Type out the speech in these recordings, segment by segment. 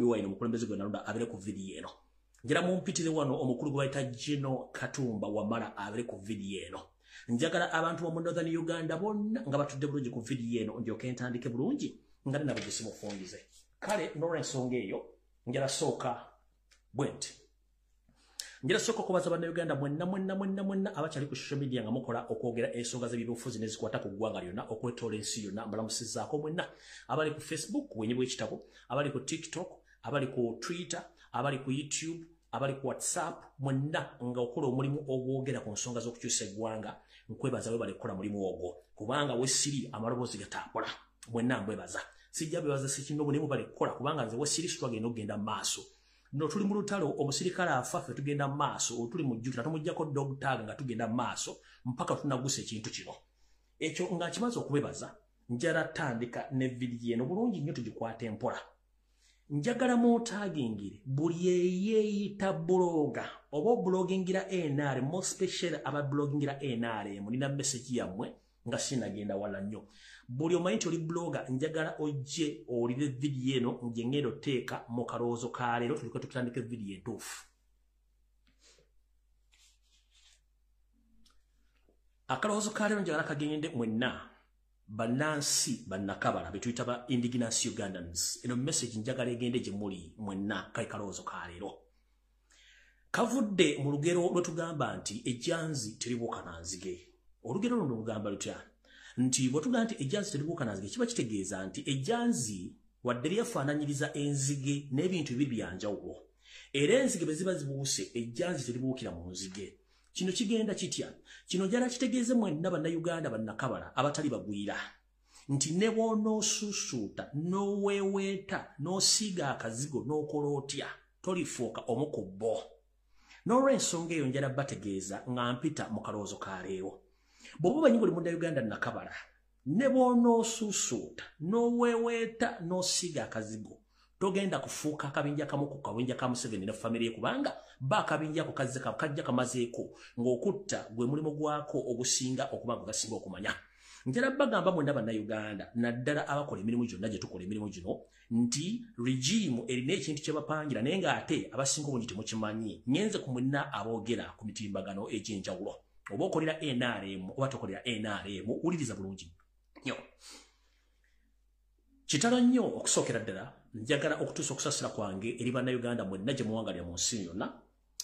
Bobi Wine omukulembeze gwe nalonda abere ku vidiyo eno. Njagala mumpitire wano omukulu gwe bayita Gino Katumba Wamala abere ku vidiyo eno. Njagala abantu bo mu Northern Uganda bonna nga batudde bulungi ku vidiyo eno, ndyoke ntandike bulungi nga nabo gye simufungize. Kale n'olwensonga eyo njagala sooka bwe nti njagala sooka okubaza Bannayuganda mwenna mwenna mwenna mwenna abakyali ku social media nga mukola okwogera ensonga z'ebyobufuzi n'ezikwata ku ggwanga lyonna okwetoola ensi yonna. Mbalamusizzaako mwenna abali ku Facebook bwenyi bw'ekitabo, abali ku TikTok, abali ku Twitter, abali ku YouTube, abali ku WhatsApp, mwenna nga okola omulimu ogwogera ku nsonga z'okukyusa eggwanga. Nkwebaza webale kukola mulimu ogwo, kubanga wesiri amaloboozi gatambula. Mwenna mbwebaza, sijja bebaza sikinobu naye mubale kukola, kubanga nze wesiri situagenda okugenda mu maaso. No tuli mu lutalo, omusirikale afa, ffe tugenda mu maaso. Tuli mujjukira tumuggyako dog tag nga tugenda mu maaso mpaka tunagusa ekintu kino. Ekyo nga kimaze okubebaza, njala tandika ne vidiyo eno bulungi nnyo, tugikwate empola. Njagala muntagingire buli eyeeyita blogger oba oblogingira NRM, more special abablogingira NRM. Nina message yammwe nga sinagenda wala nnyo. Buli omanyi nti oli blogger, njagala ojje owulire vidiyo eno gye ngenda oteeka mu kalowoozo ka leero, tulike tutandike vidiyo entuufu. Akalowoozo ka leero njagala kagende mwenna bannansi bannakabala betuyita ba indigenous Ugandans. Eno message njagala egende gye muli mwenna. Kale kalowoozo ka leero kavudde mu lugero lwe tugamba nti ejjanzi teribuuka na nzige. Olugero luno lugamba lutya? Nti bwe tugamba nti ejjanzi teribuuka na nzige, kiba kitegeeza nti ejjanzi wadde lyefaananyiriza enzige n'ebintu bibiri bya njawulo, era enzige bwe ziba zibuuse, ejjanzi teribuukira mu nzige. Kino kigenda kitya? Kino njala kitegeeze mwenna Bannayuganda bannakabala abatali bagwira nti ne bw'onoosuusuuta n'oweeweeta n'osiiga akazigo n'okola otya, tolifuuka omu ku bo. N'olwensonga eyo njala bategeeza nga mpita mu kalowoozo ka leero, bw'oba omanyi buli Munnayuganda nakabala, ne bw'onoosuusuuta n'oweeweeta n'osiiga akazigo, togenda kufuuka akabinja kamu ku kabinja ka Museveni ne famire ye, kubanga ba akabinja ako kazze kajja kamazeeko ng'okutta gwe mulimu gwako ogusinga okuba nga gasinga okumanya. Njala bagamba mwenna Bannayuganda, naddala abakola emirimu gyonna gye tukola emirimu gino, nti regime erina ekintu kye bapangira, naye ng'ate abasinga obungi temukimanyi. Ngenze ku mwenna aboogera ku mitimbagano egy'enjawulo, oba okolera NRM oba tokolera NRM, wuliriza bulungi nnyo. Kitalo nnyo. Okusookera ddala njagala okutuusa okusasira kwange eri Bannayuganda mwenna gye muwangalira mu nsi yonna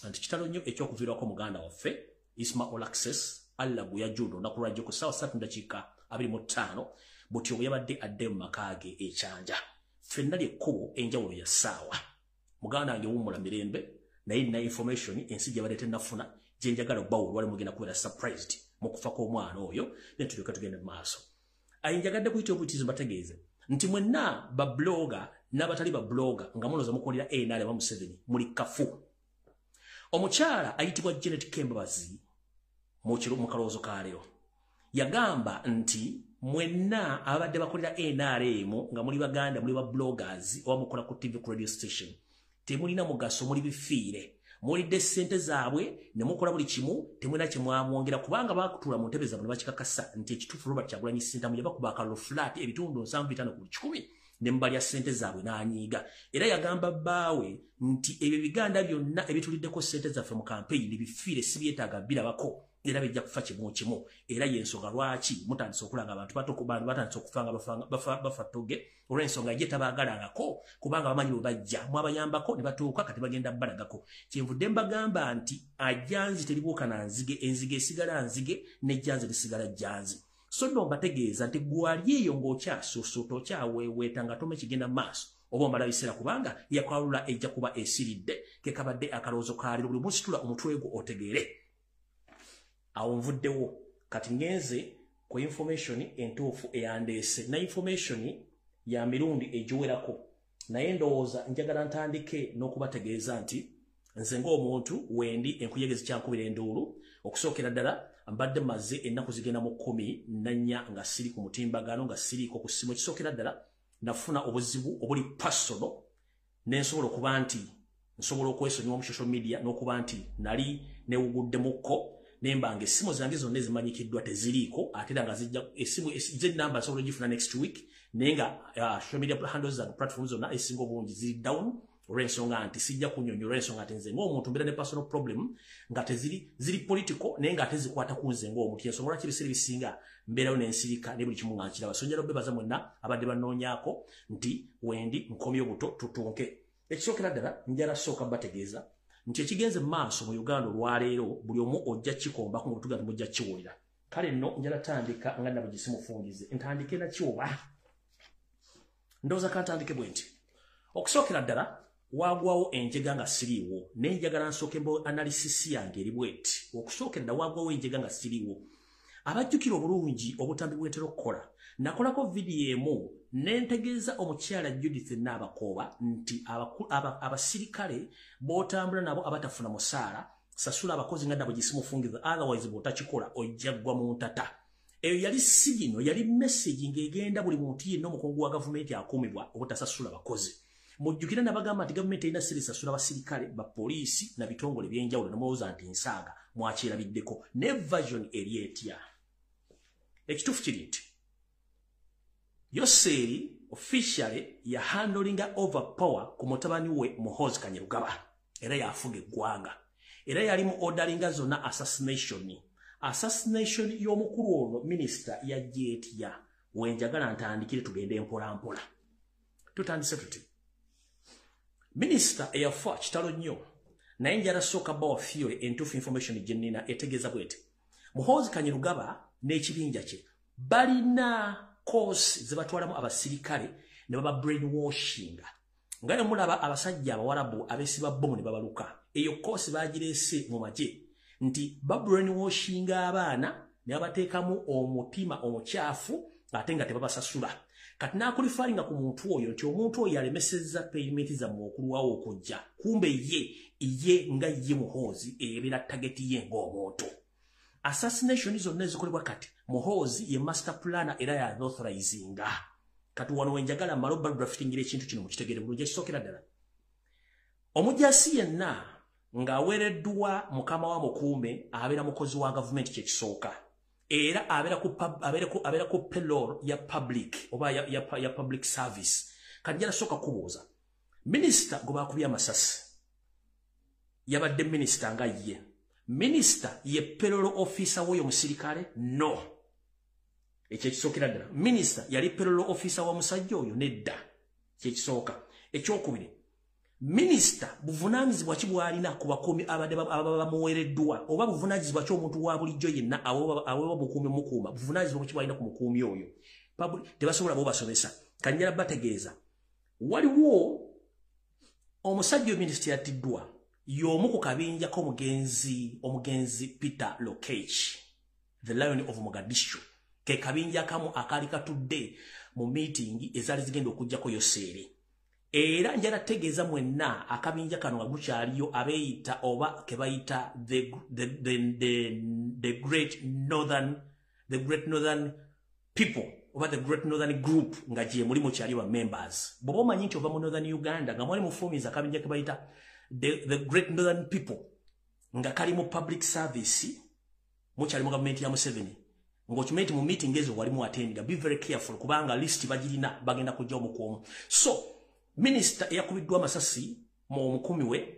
nti kitalo nnyo ekyokuviirwako muganda waffe Isma Olaxess. Allah gwe yajjudde olunaku lwajjo ku ssaawa 3:25 butyo bwe yabadde adde mu maka ge ekyanja. Ffenna lyekkubo enjawulo ya ssaawa. Muganda wange, wummula mirembe. Naye nina information ensi gye badde tennafuna gye njagala obbawo olwali mugenda kubeera surprised mu kufa kw'omwana oyo, then tulyoke tugende mu maaso. Ayi njagadde kuyita obuyitizi mbategeeze nti mwenna bablogger n'abatali bablogger nga mulowooza mukolera NRM Museveni, muli kafu. Omukyala ayitibwa Janet Kembabazi mu kalowoozo ka leero yagamba nti mwenna abadde bakolera NRM nga muli baganda, muli ba bloggers oba mukola ku TV, ku radio station, temulina mugaso, muli bifiire, mulidde ssente zaabwe ne mukola buli kimu, temulina kye mwamwongera, kubanga bakutuula mu ntebe zaabwe ne bakikakasa nti ekituufu Robert Kyagulanyi Ssentamu yabakuba akalulu flat ebitundu 75 ku buli 100 ne mubalya ssente zaabwe n'anyiiga. Era yagamba bbaawe nti ebyo biganda byonna ebituliddeko ssente zaffe mu kampeyini bifiire, si byetaaga birabako, era bijja kufa kimu kimu. Era yensonga lwaki mutandise okulanga abantu batandise okufa nga bafa ttoge, olw'ensonga ye tabaagalangako, kubanga bamanyi bwe bajja mwabayambako ne batuuka kati bagenda balagako. Kyenvudde mbagamba nti ajjanzi teribuuka na nzige, enzige esigala nzige n'ejjanzi lisigala jjanzi. So nno mbategeeza nti gwali eyo ng'okyasuusuuta, okyaweeweeta nga tome kigenda maaso, oba omala biseera, kubanga yakwalula ejja kuba esiridde. Ke kabadde akalowoozo kaaliro. Buli musitula omutwe gwo otegeere. Awo nvuddewo, kati ngenze ku information entuufu eyandeese na information ya mirundi egiwerako, naye ndowooza njagala ntandike n'okubategeeza nti nze ng'omuntu wendi enkuyege zikyankubira enduulu. Okusookera ddala mbadde maze ennaku zigenda mu 14 nga siri ku mutimbagano, nga siriiko ku ssimu. Ekisookera ddala nafuna obuzibu obuli personal, nensobola okuba nti nsobola okwesonyiwa mu social media n'okuba nti nali newuguddemukko. Nemba nga essimu zange zonna ezimanyikiddwa teziriiko, ate era nga zijja essimu zenamba nsobola ogifuna next week, naye nga social media handles zange, platform zonna ezisinga obungi ziri down, olw'ensonga nti sijja kunnyonnyola, olw'ensonga nti nze ng'omuntu mbeera ne personal problem nga teziri ziri political, naye nga ate zikwata ku nze ng'omuntu. Ensonga lwaki ebiseera ebisinga mbeerayo n'ensirika ne buli kimu nga nkiraba. So njala obebaza mwenna abadde bannoonyaako nti wendi nkomye obuto tutunke. Ekisookera ddala, njala sooka bategeeza nti ekigenze mu maaso mu Uganda olwaleero buli omu ojja kikombako nga tuga mujja kiwulira. Kale nno njala tandika nga nabugisi mufungize, ntandike nakyoba ndowooza kantandike bwe nti. Okusookera ddala, wagwawo enjega nga siriiwo, naye njagala nsooke mbo analysis yange eri bweti. Okusookera ddala, wagwawo enjega nga siriiwo. Abajjukira obulungi obutambi bwetera okukola, nakolako vidiyo emu nentegeeza omukyala Judith Naabakooba nti abasirikale b'otambula nabo abatafuna musaala, sasula abakozi nga nabwe gisimufungiza, otherwise bw'otakikola ojja ggwa mu ntata. Eyo yali signal, yali message ng'egenda buli muntu yenna omukungu wa gavumenti akuumibwa obutasasula bakozi. Mujjukire nabagamba nti gavumenti erina sente sasula basirikale, bapoliisi na bitongole ebyenjawulo, nemulowooza nti nsaaga, mwakyerabiddeko. Ne version eri etya? Ekituufu kiri nti Yoseeri officially yahandlinga over power ku mutabani we Muhoozi Kainerugaba, era yafuga eggwanga, era yali mu orderinga zonna assassination. Assassination y'omukulu ono minisita yajja etya? Wenjagala ntandikire, tugende mpola mpola. Tutandise tuti, minisita eyafa kitalo nnyo, naye njala sooka bawa theory entuufu. Information gye nnina etegeeza bweti: Muhoozi Kainerugaba n'ekibinja kye balina course zebatwalamu abasirikale ne baba brainwashinga, nga ne mulaba abasajja abawarabu abeesiba bomu ne babaluka. Eyo course bagireese mu magye nti ba brainwashinga abaana ne babateekamu omutima omukyafu, ate nga tebabasasula. Kati n'akureferringa ku muntu oyo nti omuntu oyo alemesezza payment zammwe okulwawo okujja, kumbe ye ye nga ye Muhoozi ebeera target ye ng'omuntu. Assassination zonna ezikolebwa kati, Muhoozi ye master planner era ya authorizinga. Kati wano wenjagala mmale oba draftingira ekintu kino mukitegere bulungi. Ekisookera ddala, omujasi yenna ng'aweereddwa mukama wa mukuume abeera mukozi wa gavumenti, kyekisooka, era abeera ku payroll ya public oba ya public service. Kati njala sooka kubuuza, minisita gwe bakubye amasasi yabadde minisita nga ye minisita ye payroll officer w'oyo musirikale? No, ekyo ekisookera ddala. Minisita yali payroll officer wa musajja oyo? Nedda, kyekisooka. Ekyokubiri, minisita buvunaanyizibwa ki bw'alina ku bakuumi abadde ababa bamuweereddwa, oba buvunaanyizibwa ki omuntu wa bulijjo yenna aweebwa bukuumi mukuuma, buvunaanyizibwa ki bw'alina ku mukuumi oyo? Tebasobola bobasomesa. Kanjala bategeeza, waliwo omusajja oyo minisita yattiddwa y'omu ku kabinja k'omugenzi, omugenzi Peter Lokech, the Lion of Mogadishu, ke kabinja kamu akaali katudde mu meeting ezaali zigenda okuggyako Yoseeri. Era njala tegeeza mwenna akabinja kano nga gukyaliyo, abeeyita oba ke bayita the great northern people oba the Great Northern Group, nga gye muli mukyaliyo ba members. Bw'oba omanyi nti ova mu Northern Uganda nga mwali mufuumiza akabinja ke bayita the Great Northern People nga kali mu public service, mukyali mu gavumenti ya Museveni, ng'okimanyi nti mu meeting ezo wali mu attendinga, be very careful, kubanga list bagirina, bagenda kujja omu ku omu. So minisita eyakubiddwa amasasi mu omukumi we,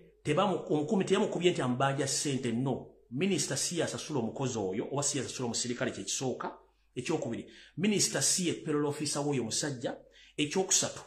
omukumi teyamukubye nti amubanja ssente. No, minisita si yasasula omukozi oyo oba si yasasula omusirikale, kyekisooka. Ekyokubiri, minisita si ye payroll officer w'oyo omusajja. Ekyokusatu,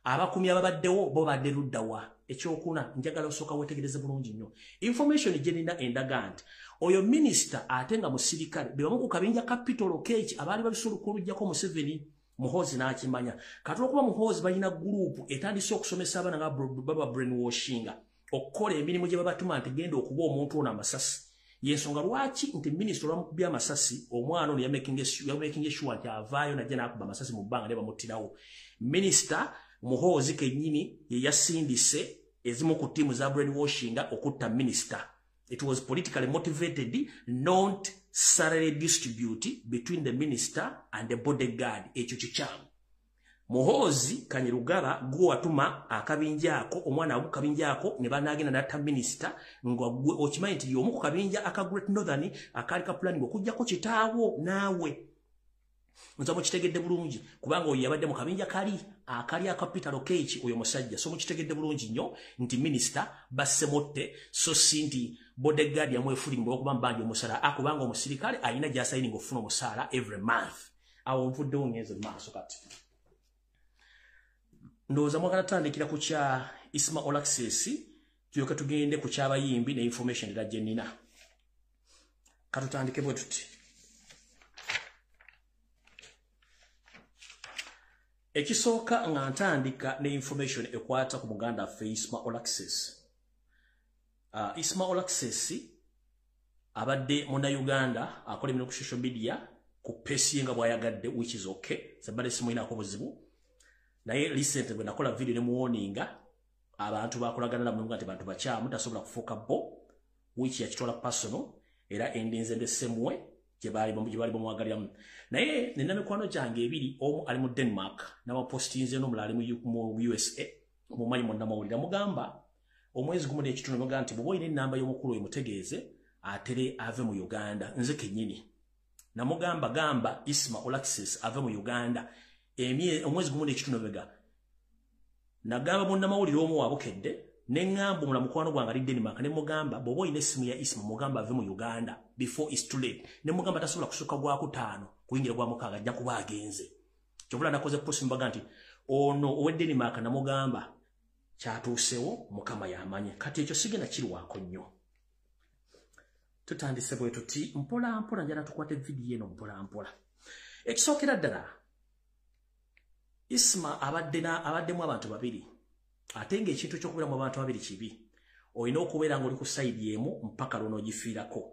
abakumi ababaddewo bo badde luddawa? Ekyokuna, njagala osooka wetegereze bulungi nnyo information gye nina endaga nti oyo minisita ate nga musirikale be bamu ku kabinja ka Peter Lokech abaali babisuluka oluggyako Museveni. Muhoozi n'akimanya. Kati olwokuba Muhoozi balina group etandise okusomesa abaana nga baba brainwashinga okukola emirimu gye babatuma nti genda okuba omuntu ono amasasi, yensonga lwaki nti minisita olwamukubye amasasi, omwana ono yamakinga sure nti avaayo najja n'akuba amasasi mu bbanga ne bamuttirawo. Minisita Muhoozi kennyini ye yasindise ezimu ku ttiimu za brainwashinga okutta minisita. It was politically motivated, not salary distribute between the minister and the bodyguard. Ekyo kikyamu. Muhoozi Kainerugaba gwe watuma akabinja ako, omwana agu kabinja ako ne banagenda n'atta minisita, nga gwe okimanyi nti y'omu ku kabinja aka Great Northern akaali ka planning okuggyako kitaawo naawe. Nza mukitegedde bulungi, kubanga oyo yabadde mu kabinja kali akali aka Peter Lokech, oyo musajja. So mukitegedde bulungi nnyo nti minisita bassemotte, so si nti bodyguard yamwefulimba okuba mbanja omusaala, akubanga omusirikale alina gy'asayininga okufuna omusaala every month. Awo nvuddewo ngenze mu maaso. Kati ndowooza mwagala tutandikira ku kya Isma Olaxess, tulyoke tugende ku ky'abayimbi ne information era gye nnina. Katutandike bwe tuti. Ekisooka nga ntandika ne information ekwata ku muganda waffe Isma Olaxess. Isma Olaxess abadde munnayuganda akola emirimu ku social media ku pace ye nga bw'ayagadde, which is okay, sebadde simuyinaako buzibu. Naye recently bwe nakola video ne muwoninga abantu bakolagana nabo nti bantu bakyamu, tasobola kufuuka bo, which yakitwala personal, era endinze the same way gye baali bamwagaliramu. Naye nina mikwano gyange ebiri, omu ali mu Denmark n'abapostinze, n'omulala ali mu USA, mumanyi munnamawulire. Mugamba omwezi gumu n'ekitundu, mugamba nti bw'oba olina ennamba y'omukulu oyo mutegeeze atere ave mu Uganda. Nze kennyini namugamba, gamba Isma Olaxess ave mu Uganda omwezi gumu n'ekitundu bega. Nagamba munnamawulire omu wabukedde, ne ŋŋamba omulala mukwano gwange ali Denmark, ne mugamba bw'oba olina essimu ya Isma mugamba ave mu Uganda before it's too late. Ne mugamba tasobola kusukka gwakutaano kuyingira gwa mukaaga, ajja kuba agenze. Kyovula nakoze post mbaga nti ono ow'e Denmark namugamba kyatuusewo Mukama y'amanye. Kati ekyo sigenda kirwako nnyo. Tutandise bwe tuti mpola mpola, njala tukwate vidiyo eno mpola mpola. Ekisookera ddala, Isma abaddemu abantu babiri, ate ng'ekintu eky'okubeeramu abantu babiri kibi. Olina okubeera ng'oli ku side emu mpaka lw'onoogifiirako.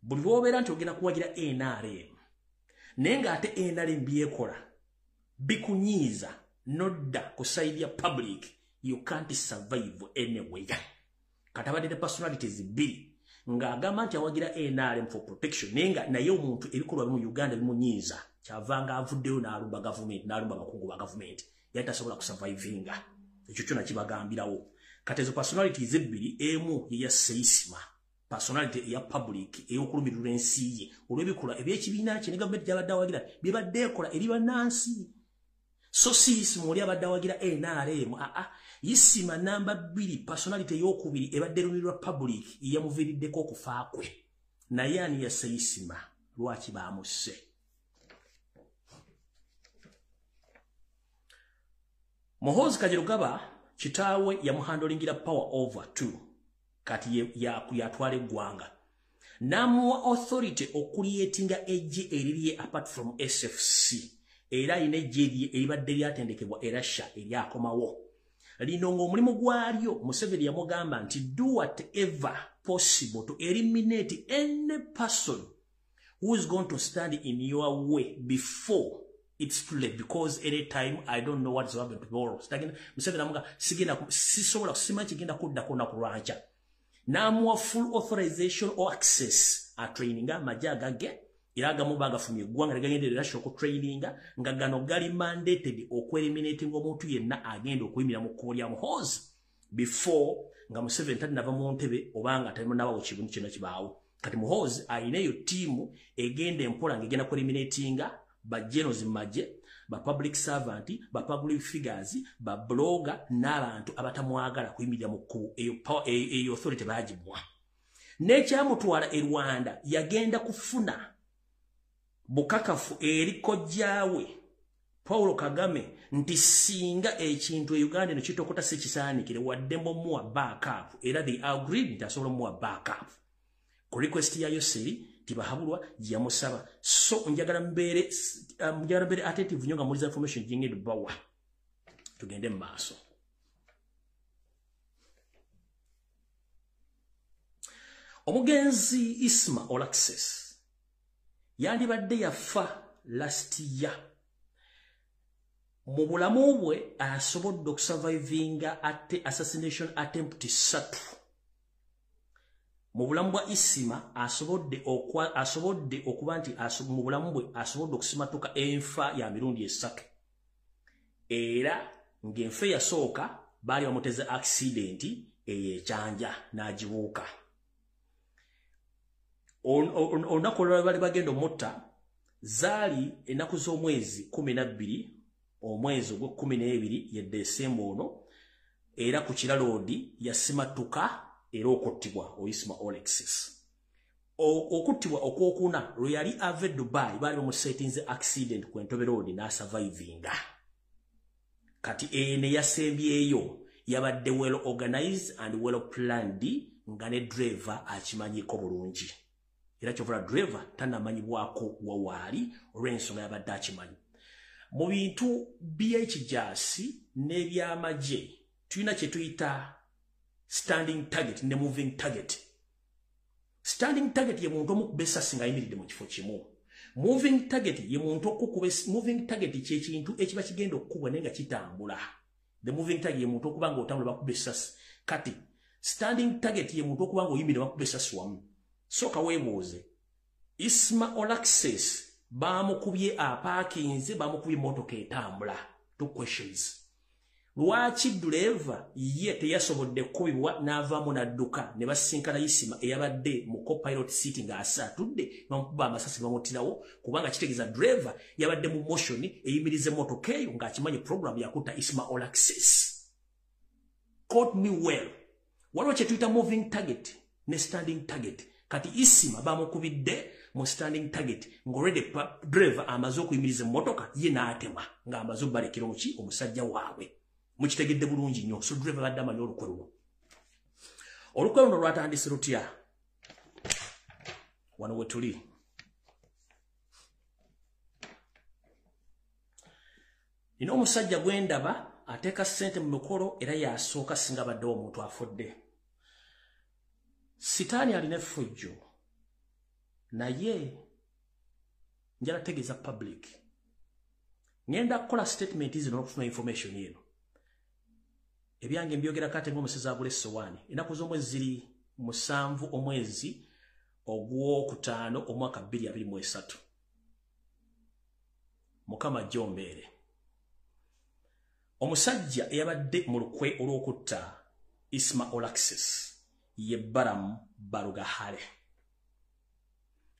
Buli lw'obeera nti ogenda kuwagira NRM, naye ng'ate NRM byekola bikunyiiza nodda ku side ya public, you can't survive anywhere. Kati abadde ne personalities bbiri, ng'agamba nti awagira NRM for protection, naye nga naye omuntu ebikolwa bimu Uganda bimunyiiza, kyavanga avuddeyo n'alumba gavumenti, n'alumba abakungu ba gavumenti, yali tasobola kusurvivinga. Ekyo kyonna kibagambirawo. Kati ezo personalities ebbiri, emu ye ya Isma, personality eya public ey'okulumirirwa ensi ye olw'ebikolwa eby'ekibiina kye ne gavumenti gy'abadde awagira byebadde ekola eri bannansi. So si Isma oli abadde awagira NRM, aa, Isma namba bbiri, personality ey'okubiri ebadde erumirirwa public, eyamuviiriddeko okufa kwe. Naye ani yasse Isma? Lwaki baamusse? Muhoozi Kainerugaba kitaawe yamuhandolingira power over to, kati yatwala eggwanga n'amuwa authority okucreatinga eggye erirye apart from SFC. Era alina eggye erye eribadde lyatendekebwa e Russia eryakomawo lino, ng'omulimu gwalyo Museveni yamugamba nti do whatever possible to eliminate any person who is going to stand in your way before it's too late, because any time I don't know what's happening tomorrow. Museveni amuga sigenda sisobola simanyi kigenda kuddako lunaku lwankya. N'amuwa full authorization or access atraininga amagye agage, era agamu bagafumye eggwanga negagenderera Russia okutraininga, nga gano gali mandated okueliminatinga omuntu yenna agenda okuyimirira mu kkubo lya Muhoozi before nga Museveni talinava mu ntebe obanga talinabawo kibuntu kyonna kibaawo. Kati Muhoozi alina eyo ttiimu egenda empola ng'egenda kueliminatinga ba generals mu magye, ba public servant, ba public figures, ba blogger n'abantu abatamwagala kuyimirira mu kkubo. Eyo authority baagimuwa. N'ekyamutwala e Rwanda, yagenda kufuna bukakafu eri kojjaawe Paul Kagame nti singa ekintu e Uganda eno kitokota si kisaanikire, wadde mumuwa backup. Era they agreed nti asobola omuwa backup ku request ya Yoseri Tibahabulwa gye yamusaba. So njagala mbeere attentive nnyo nga muliza information gyengenda bawa. Tugende mu maaso. Omugenzi Isma Olaxess yandibadde yafa last year. Mu bulamu bwe asobodde okusurvivinga ate assassination attempt 3. Mu bulamu bwa Isima asobodde okuba nti mu bulamu bwe asobodde okusimatuka enfa ya mirundi esatu. Era ng'enfa eyasooka baali bamuteze accident eyekyanja n'agibuuka. Olunaku olulala bali bagenda omutta zaali ennaku z'omwezi 12 omwezi ogw'e12 ye Desemba ono, era ku kiraloodi yasimatuka era okuttibwa Isma Olaxess. Okuttibwa okwokuna lwe yali ava e Dubai baali bamusetinze accident ku Entebbe Road n'asurvivinga. Kati eno yasembyeyo yabadde well organized and well planned nga ne driver akimanyiko bulungi. Era kyovula driver tannamanyibwako wawaali olw'ensonga yabadde akimanyi. Mu bintu by'ekijaasi n'ebyamagye tulina kye tuyita standing target ne moving target. Standing target ye muntu omukuba essasi ng'ayimiridde mu kifo kimu. Moving target ye muntu okukuba, moving target kye kintu ekiba kigenda okukubwa naye nga kitambula. The moving target ye muntu okuba ng'otambula bakuba essasi. Kati standing target ye muntu okuba ng'oyimirira bakuba essasi wamu. Sooka weebuuze, Isma Olaxess bamukubye apaakinze, bamukubye emmotoka etambula. Two questions. Lwaki ddereeva ye teyasobodde kukubibwa n'avaamu n'adduka ne basinkana Isma eyabadde mu co-pilot seat ng'atudde bamukuba amasasi bamuttirawo? Kubanga kitegeeza ddereeva yabadde mu motion eyimiriza emmotoka eyo ng'akimanyi program yakutta Isma Olaxess. Quote me well. Waliwo kye tuyita moving target ne standing target. Kati Isma bamukubidde mu standing target ng'already driver amaze okuyimiriza emmotoka ye n'atema ng'amaze obbalekera omuki omusajja waabwe. Mukitegedde bulungi nnyo. So driver badde amanyi olukwe luno. Olukwe luno lwatandise lutya? Wano we tuli. Nina omusajja gwe ndaba ateeka ssente mu mikolo era yasooka singa baddewo omuntu afudde. Sitaani alina effujjo, naye njala tegeeza public. Ngenda kukola statement zino n'okufuna information eno. Ebyange mbyogerako ate ng'omusezi agula essowaani. Ennaku z'omwezi ziri 7 omwezi ogwokutaano omwaka 2023. Mukama ajja ombeere. Omusajja eyabadde mu lukwe olw'okutta Isma Olaxess ye Balaam Barugahare.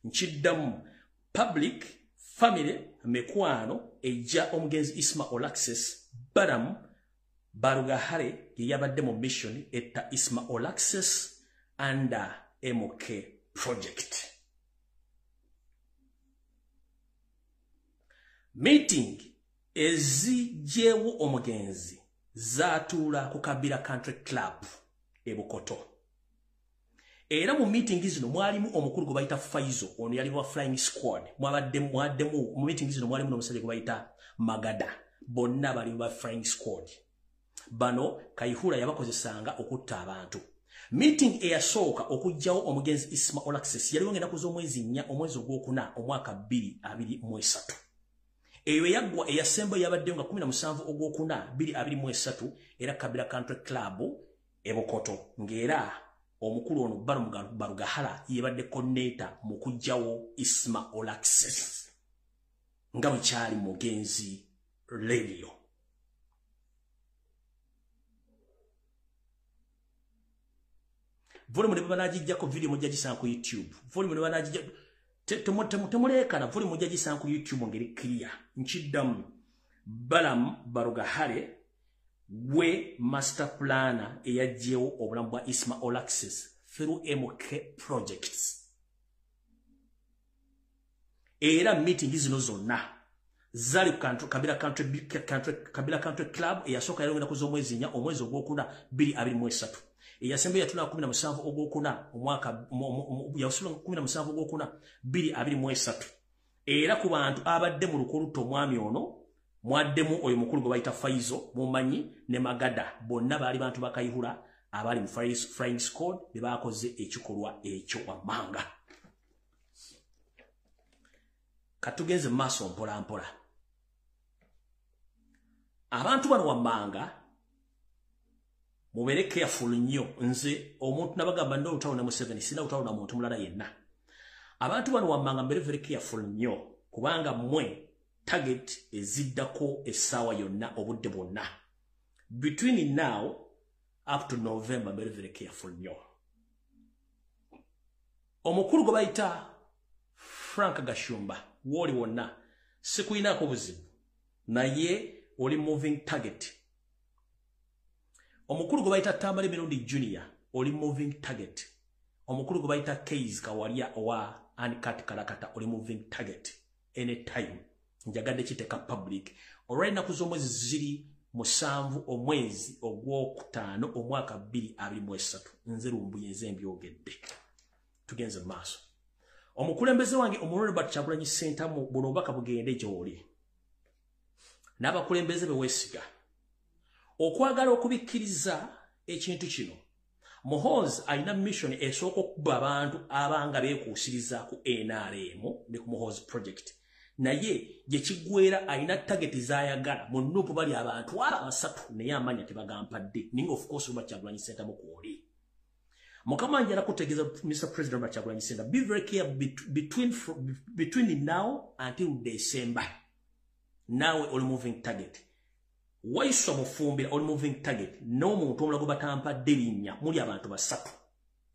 Nkiddamu, public, family, mikwano ejja omugenzi Isma Olaxess, Balaam Barugahare ye yabadde mu mission etta Isma Olaxess under MK project. Meeting ezigyewo omugenzi zaatuula ku Kabira Country Club e Bukoto. Era mu meeting zino mwalimu omukulu gwe bayita Faizo, ono yali wa flying squad. Mwaddemu mu meeting zino mwalimu n'omusajja gwe bayita Magada. Bonna bali ba flying squad. Bano Kayihura yabakozesanga okutta abantu. Meeting eyasooka okuggyawo omugenzi Isma Olaxess yaliwo ng'ennaku z'omwezi 4 omwezi ogwokuna omwaka 2023. Eyo eyaggwa eyasemba yabaddeyo nga 17 ogwokuna 2023 era Kabira Country Club e Bukoto, ng'era omukulu ono Balaam Barugahara yebadde coordinator mu kuggyawo Isma Olaxess nga bwe kyali mugenzi Radio. Volume ne banagijjako video mujja gisanga ku YouTube. Volume ne banagijja temuleekana, volume mujja gisanga ku YouTube ngeri clear. Nkiddamu, Balaam Barugahare gwe master planner eyaggyewo obulamu bwa Isma Olaxess through MK projects. Era meeting zino zonna zaali ku Kabira Country Club. Eyasooka yaliwo ennaku z'omwezi 4 omwezi ogwokuna 2023. Eyasemba yatula 17 ogwokuna omwaka yasula 17 ogwokuna 2023. Era ku bantu abadde mu lukulutto omwami ono mwaddemu oyo mukulu gwe bayita Faizo mumanyi ne Magada, bonna baali bantu ba Kayihura abali mu flying squad be bakoze ekikolwa ekyo wammanga. Katugenze mu maaso mpola mpola. Abantu bano wammanga mubeere careful nnyo. Nze omuntu nabagamba ndi olutalo ne Museveni, sirina lutalo na muntu mulala yenna. Abantu bano wammanga mubeere very careful nnyo, kubanga mmwe Target eziddako essaawa yonna, obudde bwonna. Between now up to November, very very careful nnyo. Omukulu gwe bayita Frank Gashumba, wooli wonna, sikuyinaako buzibu, naye oli moving target. Omukulu gwe bayita Tamale Mirundi Junior, oli moving target. Omukulu gwe bayita Keys Kawalya owa Uncut Kalakata, oli moving target anytime. Njagadde kiteeka public. Olw'ennaku z'omwezi ziri 7 omwezi ogwokutaano omwaka 2023, nze Lumbuye nze mbyogedde. Tugenze mu maaso. Omukulembeze wange omulonde Robert Kyagulanyi Ssentamu, buno obubaka bugende gy'oli n'abakulembeze be weesiga okwagala okubikkiriza ekintu kino. Muhoozi alina mission esooka okuba abantu abanga beekuusiriza ku NRM ne ku Muhoozi project, naye gye kiggwera alina target z'ayagala. Mu NUP bali abantu aba basatu, naye amanya tebagampadde, naye of course Robert Kyagulanyi Ssentamu kwoli. Mukama njala kutegeeza Mr. President Robert Kyagulanyi Ssentamu, be very careful between now until December. Naawe oli moving target. Waiswa Mufumbira oli moving target. N'omuntu omulala gwe batampadde linnya, muli abantu basatu.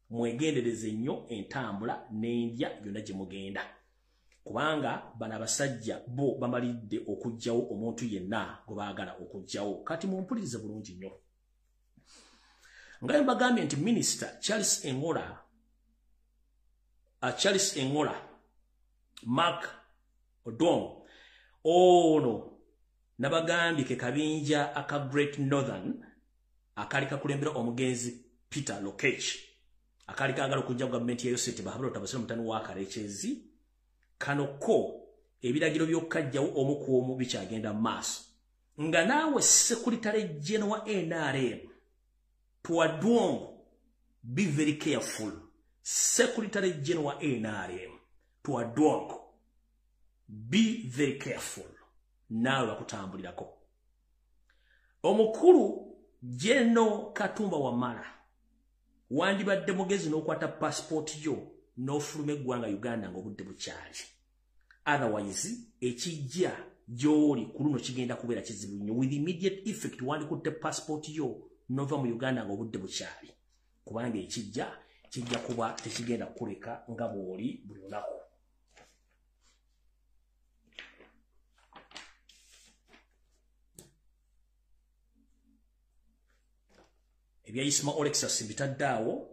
Mwegendereze nnyo entambula n'endya yonna gye mugenda, kubanga bano abasajja bo bamalidde okuggyawo omuntu yenna gwe baagala okuggyawo. Kati mumpulirize bulungi nnyo. Nga mbagambye nti Minisita Charles Engola, Charles Engola Mark Odong, ono nabagambye ke kabinja aka Great Northern akali kakulembera omugenzi Peter Lokech, akali kaagala okujja gavumenti ya Yoseti Bahabula Tabasira mutani wa Karekyezi. Kano ko ebiragiro by'okukajjawo omu ku omu bikyagenda mu maaso. Nga naawe Secretary General wa NRM Twadwongo, be very careful. Secretary General wa NRM Twadwongo, be very careful. Naawe bakutambulirako. Omukulu General Katumba Wamala, wandibadde mugezi n'okwata passport yo n'ofuluma eggwanga Uganda ng'obudde bukyali. Otherwise ekijja gy'oli ku luno kigenda kubeera kizibu nnyo. With immediate effect wandikutte passport yo nova mu Uganda ng'obudde bukyali, kubanga ekijja kijja kuba tekigenda kukuleka nga bw'oli buli lunaku. Ebya Isma Olexus mbitadde awo,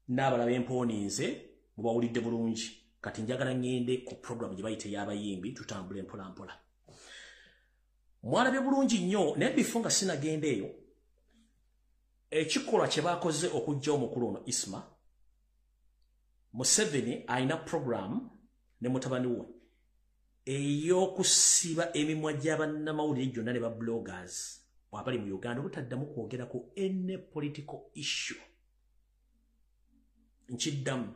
n'abalala b'empooniinze mubawulidde bulungi. Kati njagala ngende ku program gye bayita ey'abayimbi, tutambule mpola mpola. Mwalabye bulungi nnyo, naye bifo nga sinagenda eyo, ekikolwa kye baakoze okuggya omukulu ono Isma, Museveni alina program ne mutabani we ey'okusiba emimwa gy'abannamawulire gyonna ne ba bloggers abali mu Uganda obutaddamu kwogera ku any political issue. Nkiddamu,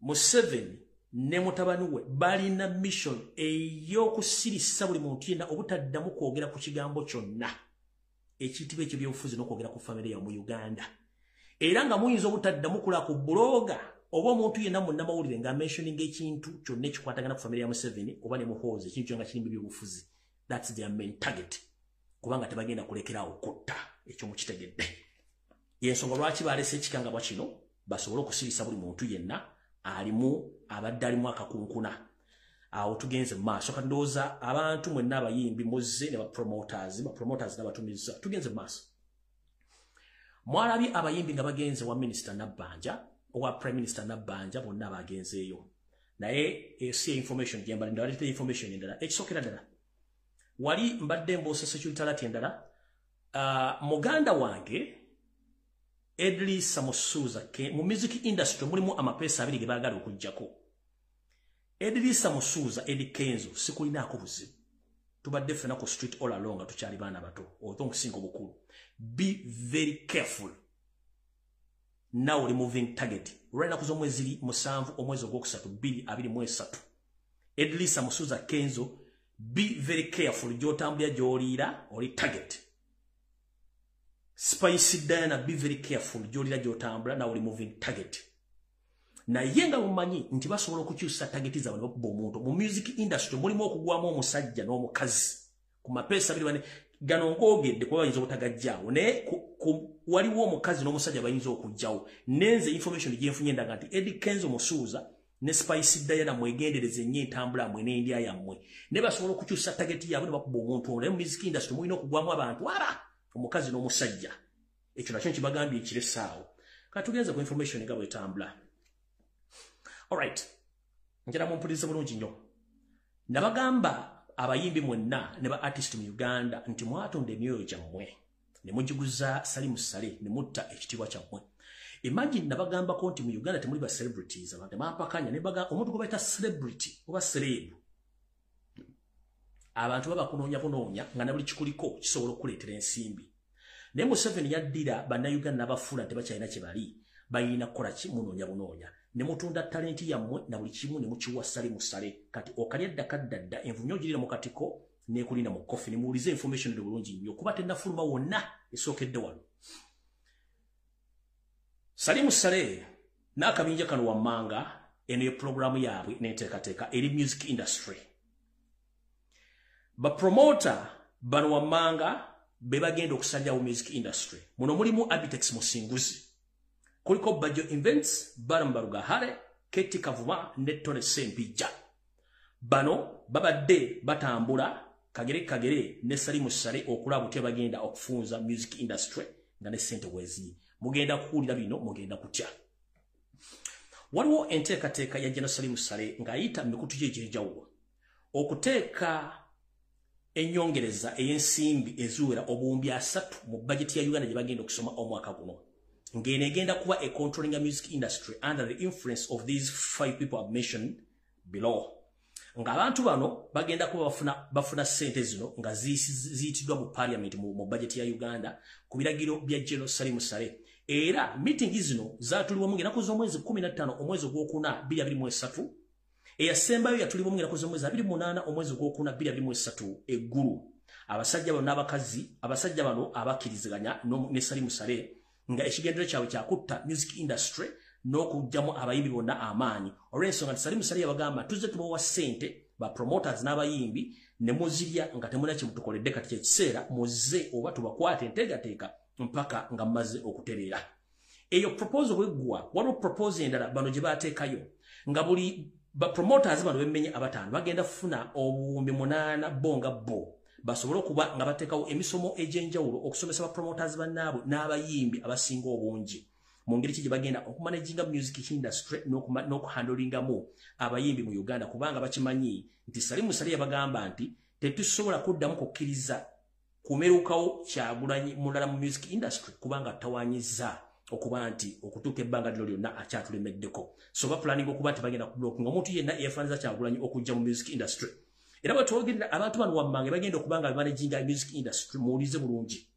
Museveni ne mutabani we balina mission ey'okusirisa buli muntu yenna obutaddamu kwogera ku kigambo kyonna ekiyitibwa ekyebyobufuzi n'okwogera ku famire yammwe mu Uganda. Era nga muyinza obutaddamu kula ku blogger oba omuntu yenna munnamawulire nga mentioning ekintu kyonna ekikwatagana ku famire ya Museveni oba ne Muhoozi, ekintu kyonna kirimu ebyobufuzi. That's their main target, kubanga tebagenda kulekeraawo kutta. Ekyo mukitegedde. Yensonga lwaki baleese ekikangabwa kino, basobole okusirisa buli muntu yenna alimu abadde alimu akakunkuna. Awo tugenze mu maaso. Kati ndowooza abantu mwenna abayimbi muzze ne bapromoters n'abatumiza. Tugenze mu maaso. Mwalabye abayimbi nga bagenze wa Minisita Nabbanja, owa Prime Minister Nabbanja, bonna bagenzeeyo. Naye si information gye mbadde ndala, information endala. Ekisookera ddala, wali mbadde mbuusa security alert endala. Muganda wange Edrisa Musuuza, mu music industry mulimu amapeesa abiri ge baagala okuggyako. Edrisa Musuuza, Eddy Kenzo, sikulinaako buzibu. Tubadde ffena ku street all along nga tukyali baana bato, oba okusinga obukulu. Be very careful. Now oli moving target. Olw'ennaku z'omwezi 7 omwezi ogwokusatu 2023. Edrisa Musuuza Kenzo, be very careful. Gy'otambulira gy'oliira oli target. Spice Diana, be very careful. Gy'oliira gy'otambula nawe oli moving target. Naye nga mumanyi nti basobola okukyusa target zaabwe ne bakuba omuntu. Mu music industry mulimu okugwamu omusajja n'omukazi ku mapeesa 2 gano nkoogedde kuba bayinza obutagajjaawo, naye waliwo omukazi n'omusajja bayinza okujjawo. Nenze information gyenfunye endaga nti Eddy Kenzo Musuuza ne Spice Diana mwegendereze nnyo entambula mmwe n'endya yammwe, ne basobola okukyusa target yaabwe ne bakuba omuntu ono. Naye mu music industry mulina okugwamu abantu aba omukazi n'omusajja. Ekyo nakyo nkibagambye ekiresaawo. Katugenze ku information nga bwetambula. Alright, njala mumpulirize bulungi nnyo. Nabagamba abayimbi mwenna ne ba artist mu Uganda nti mwatunda emyoyo gyammwe ne mugiguza Salim Saleh ne mutta ekitiibwa kyammwe. Imagine nabagambako nti mu Uganda temuli ba celebrities, abantu bampakanya ne baga omuntu gwe bayita celebrity oba celeb. Abantu baba kunoonya bunoonya nga na buli kikuliko kisobola okuleetera ensimbi. Naye Museveni yaddira bannayuganda n'abafuula nti bakyalina kye bali, balina kukola ki? Munoonya bunoonya. Ne mutunda talenti yammwe na buli kimu ne mukiwa Salim Saleh. Kati okalya dda kadda dda, envunyu ogirira mu katiko n'ekulinda mu kofi. Ne muwulize information eno bulungi nnyo kuba tennafuluma wonna, esookedde wano. Salim Saleh n'akabinja kano wammanga, eno ye pulogulaamu yaabwe n'enteekateeka eri music industry. Bapromota bano wammanga be bagenda okusalirawo music industry. Muno mulimu Abitex Musinguzi, kuliko Bajo Events, Baram Barugahare, Keti Kavuma ne Tone Sempijja. Bano babadde batambula kagere kagere ne Salim Saleh okulaba butya bagenda okufunza music industry nga ne ssente wezi. Mugenda kuwulira bino, mugenda kutya. Waliwo enteekateeka ya General Salim Saleh ng'ayita mu mikutu gye egy'enjawulo okuteeka ennyongereza ey'ensimbi eziwera 300,000 mu bajeti ya Uganda gye bagenda okusoma omwaka guno, ng'eno egenda kuba e controlling music industry under the influence of these five people I've mentioned below. Ng'abantu bano bagenda kuba bafuna ssente zino nga ziyitiddwa mu parliament mu budget ya Uganda ku biragiro bya General Salim Saleh. Era meeting zino zaatuliwamu ng'ennaku z'omwezi 15 omwezi ogwokuna 2023. Eyasembayo yatuliwamu ng'ennaku z'omwezi 28 omwezi ogwokuna 2023 eggulu. Abasajja bano n'abakazi, abasajja bano abakkiriziganya ne Salim Saleh nga ekigendero kyabwe kyakutta music industry n'okuggyamu abayimbi bonna amaanyi, olw'ensonga nti Salim Saleh yabagamba, tuzze tubawa ssente ba promoters n'abayimbi ne muzirya nga temulina kye mutukoledde. Kati kyekiseera muzze oba tubakwate enteekateeka mpaka nga mmaze okutereera. Eyo proposal bweggwa, waliwo proposal endala bano gye baateekayo nga buli ba promoters bano bemmenye abataano bagenda kufuna 8,000 bo nga bo basobole okuba nga bateekawo emisomo egy'enjawulo okusomesa ba promoters bannaabwe n'abayimbi abasinga obungi mu ngeri ki gye bagenda okumanaginga music industry n'okuhandolingamu abayimbi mu Uganda, kubanga bakimanyi nti Salim Saleh yabagamba nti tetusobola kuddamu kukkiriza kumerukawo Kyagulanyi mulala mu music industry, kubanga tawanyiza okuba nti okutuuka ebbanga lino lyonna akyatulemeddeko. So bapulaninga okuba nti bagenda kublockinga omuntu yenna eyefaaniza Kyagulanyi okujja mu music industry. Era bwe twogerera, abantu bano wammange bagenda okuba nga bamanaginga music industry. Muwulize bulungi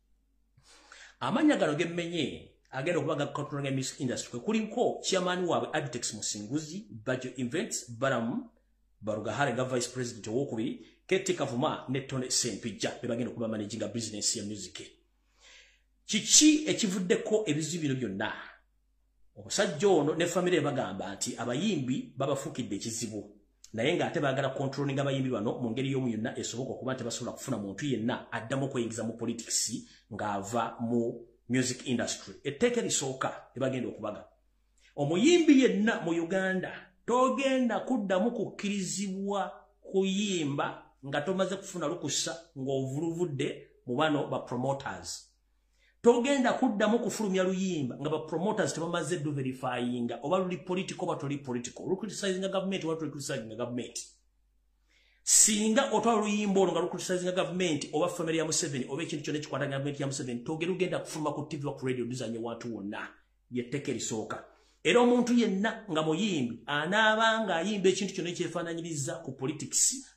amannya gano gemmenye agenda okuba nga controlling music industry. Kwe kuliko chairman waabwe Abitex Musinguzi, Bajo Events, Baram Barugahare nga vice president owokubiri, Keti Kavuma ne Tone Sempijja be bagenda okuba managinga business ya music. Kiki ekivuddeko ebizibu bino byonna? Omusajja ono ne famire bagamba nti abayimbi babafuukidde ekizibu, naye ng'ate baagala controlling abayimbi bano mu ngeri y'omu yonna esoboka okuba nti basobola kufuna muntu yenna addamu okweyingiza mu politics ng'ava mu music industry. Etteeka erisooka ebagenda okubaga, omuyimbi yenna mu Uganda togenda kuddamu kukkirizibwa kuyimba nga tomaze kufuna lukusa ng'ovuluvudde mu bano ba promoters. Togenda kuddamu kufulumya luyimba nga ba promoters tebamaze du verifyinga oba luli political oba toli political, lucriticinga government oba toli criticinga government. Singa otwala oluyimba olwo nga lucriticinga government oba family ya Museveni oba ekintu kyonna ekikwata government ya Museveni, togera ugenda kufuluma ku TV, ku radio, luzanye wantu wonna. Yetteeka erisooka. Era omuntu yenna nga muyimbi anaaba ng'ayimba ekintu kyonna ekyefaananyiriza ku politics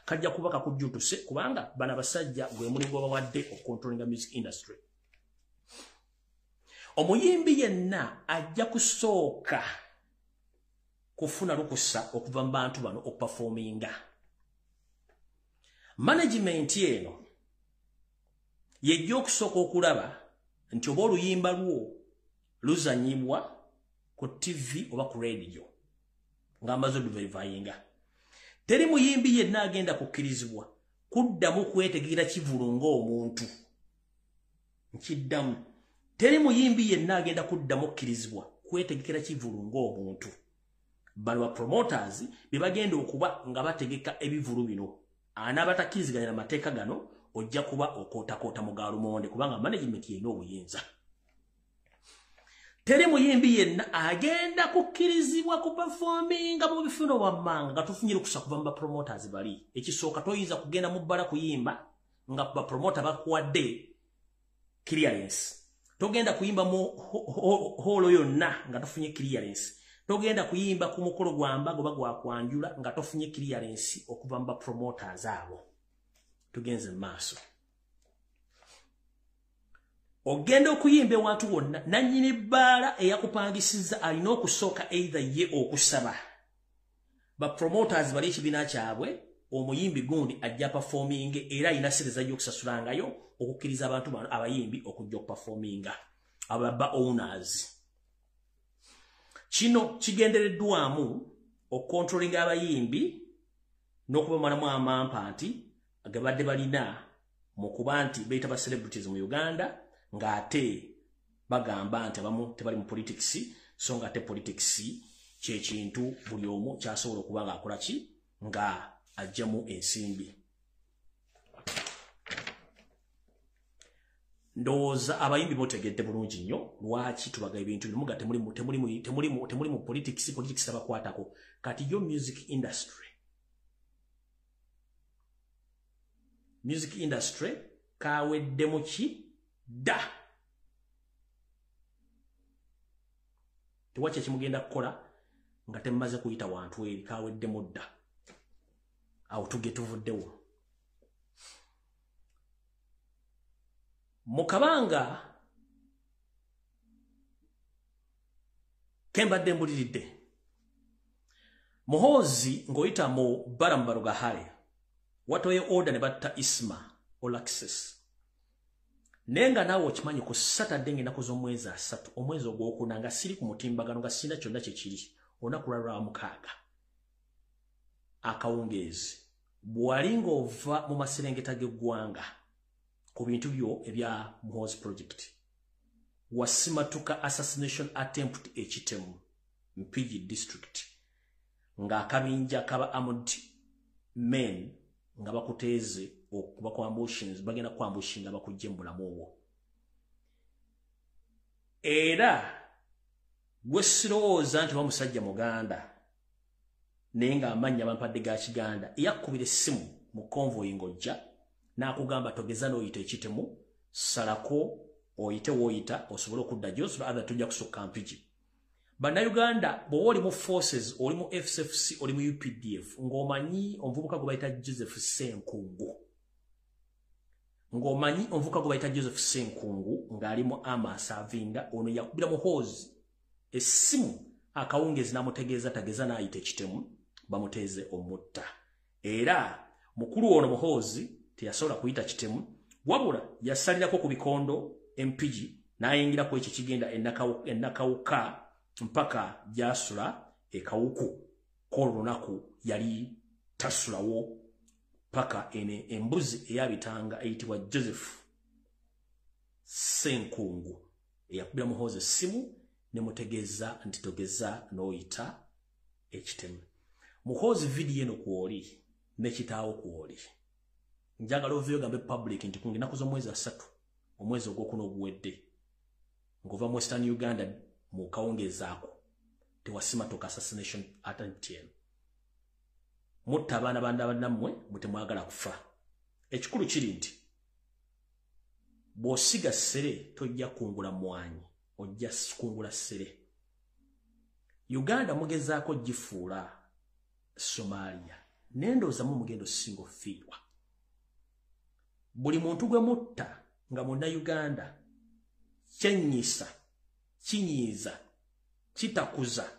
kajja kuba kakujjutuse, kubanga bano abasajja gwe mulimu gwe bawadde okucontrollinga music industry. Omuyimbi yenna ajja kusooka kufuna lukusa okuva mu bantu bano okuperforminga. Management eno yejja okusooka okulaba nti oba oluyimba lwo luzanyibwa ku TV oba ku radio nga amaze okuverifyinga. Teri muyimbi yenna agenda kukkirizibwa kuddamu kwetegekera kivulu ng'omuntu. Nkiddamu, teri muyimbi yenna agenda kuddamu kukkirizibwa kwetegekera kivulu ng'omuntu. Bano ba promoters be bagenda okuba nga bategeka ebivulu bino. Anaabatakkiriziganya n'amateeka gano ojja kuba okootakoota mu galumonde, kubanga management yerina obuyinza. Teri muyimbi yenna agenda kukkirizibwa kuperforminga mu bifuno wammanga nga tufunye lukusa kuva mu ba promoters bali. Ekisooka, toyinza kugenda mu bbala kuyimba nga ba promoter bakuwadde clearance. Togenda kuyimba mu hall yonna nga tofunye clearance. Togenda kuyimba ku mukolo gwa mbaga oba gwa kwanjula nga tofunye clearance okuva mu ba promoters abo. Tugenze mu maaso. Ogenda okuyimba ewantu wonna, nannyini bbaala eyakupangisizza alina okusooka either ye okusaba ba promoters bali ekibiina kyabwe, omuyimbi gundi ajja performing, era alina sente zajja okusasulangayo okukkiriza abantu bano abayimbi okujja okuperforminga, abo ba owners. Kino kigendereddwamu okucontrollinga abayimbi n'okubamalamu amampa nti agabadde balina mu kuba nti beeyita ba celebrities mu Uganda, ng'ate bagamba nti abamu tebali mu politics, so nga ate politics kyekintu buli omu kyasobola okuba ng'akola ki, nga ajjamu ensimbi. Ndowooza abayimbi botegedde bulungi nnyo lwaki tubaga ebintu bino, muga temuli mu politics, politics tabakwatako. Kati yo music industry kaweddemu ki dda? Tewaki ekimugenda kukola nga temmaze kuyita wantu eri, kaweddemu dda. Awo tuge tuvuddewo. Mu kabanga kembadde mbuliridde, Muhoozi ng'oyita mu Balaam Barugahare watoye order ne batta Isma Olaxess. Naye nga naawe okimanyi ku Saturday ng'ennaku z'omwezi 3 omwezi ogwokuna, nga siri ku mutimbagano, nga sirina kyonna kye kiri, olunaku lwa 6 akawungeezi, bw'wali ng'ova mu maserengeta g'eggwanga ku bintu byo ebya Muhoozi Project, wasimatuka assassination attempt ekitemu Mpigi district, ng'akabinja kaba armed men nga bakuteeze okuba ku ambushings, bagenda ku ambushinga bakujje mu bulamu obwo. Era gwe sirowooza nti bamusajja Muganda, naye ng'amannya bampadde ga Kiganda, eyakkubira essimu mu convoy ng'ojja n'akugamba togeza n'oyita ekitemu, salako oyite w'oyita osobole okudda gy'osula, other tujja kusukka Mpigi. Bannayuganda, bw'oba oli mu forces, oli mu FCFC, oli mu UPDF, ng'omanyi omuvubuka gwe bayita Joseph Ssenkungu, ng'omanyi omuvubuka gwe bayita Joseph Ssenkungu ng'ali mu army aservinga, ono yakubira Muhoozi essimu akawungeezi n'amutegeeza tageza n'ayita ekitemu, bamuteeze omutta. Era mukulu ono Muhoozi teyasobola kuyita kitemu, wabula yasalirako ku bikondo Empigi n'ayingira ku ekyo kigenda enakawuka mpaka gy'asula ekawuku. K'olwo lunaku yali tasulawo paka ene embuzi eyabitanga eyitibwa Joseph Ssenkungu eyakubira Muhoozi essimu ne mutegeeza nti togeza n'oyita ekitemu. Muhoozi, vidiyo eno kwoli ne kitaawo kwoli, njagala oveeyo gambe public nti ku nnaku z'omwezi 3 omwezi ogwokuna oguwedde, ng'ova mu Western Uganda mu kawungeezi ako, tewasimatuka assassination attempt eno. Mutta abaana banda bannammwe, mwe temwagala kufa. Ekikulu kiri nti bw'osiga ssere tojja kungula mwanyi, ojja kungula ssere. Uganda mugezaako gifuula Somalia, nendowooza mu mugendo singa ofiirwa. Buli muntu gwe mutta nga Munnayuganda kyennyisa, kinyiiza, kitakuza,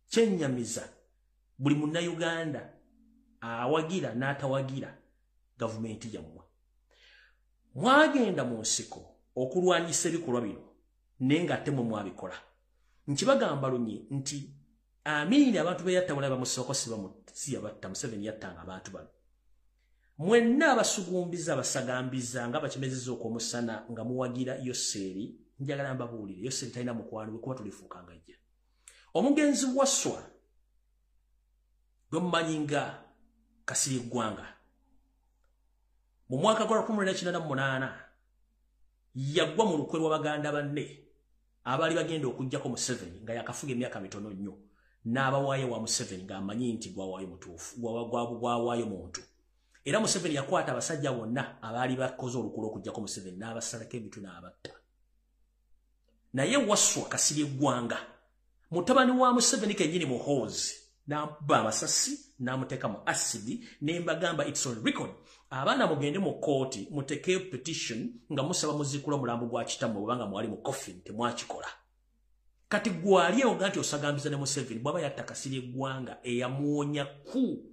kyennyamiza buli Munnayuganda awagira n'atawagira gavumenti yammwe. Mwagenda mu nsiko okulwanyisa ebikolwa bino, naye nga ate mwe mwabikola. Nkibagamba lunye nti Amini abantu be yatta bonna bamusoko si yabatta. Museveni yattanga abantu bano. Mwenna abasugumbiza abasagambiza nga bakimezezza okwomusana nga muwagira Yoseri, njagala mbabuulire, Yoseri talina mukwano gwe kuba tulifuuka ngajja. Omugenzi Wasswa gwe mumanyi nga Kasirye Ggwanga, mu mwaka gwa 1988 yagwa mu lukwe lw'abaganda banne abaali bagenda okuggyako Museveni nga yakafuga emyaka mitono nnyo, n'abawaayo wa Museveni ng'amanyi nti gwawaayo mutuufu, gwawaayo muntu. Era Museveni yakwata abasajja bonna abaali bakoze olukwe okuggyako Museveni n'abasalako emitwe n'abatta. Naye Wasswa Kasirye Ggwanga, mutabani wa Museveni kennyini Muhoozi, n'amukuba amasasi n'amuteeka mu asidi. Ne mbagamba, it's on record. Abaana mugende mu kooti mutekeyo petition nga musaba muziikula omulambo gwa kitammwe bwebanga mwali mu coffin, temwakikola. Kati gwali oga nti osagambiza ne Museveni bw'aba yatta Kasirye Ggwanga eyamuwonya ku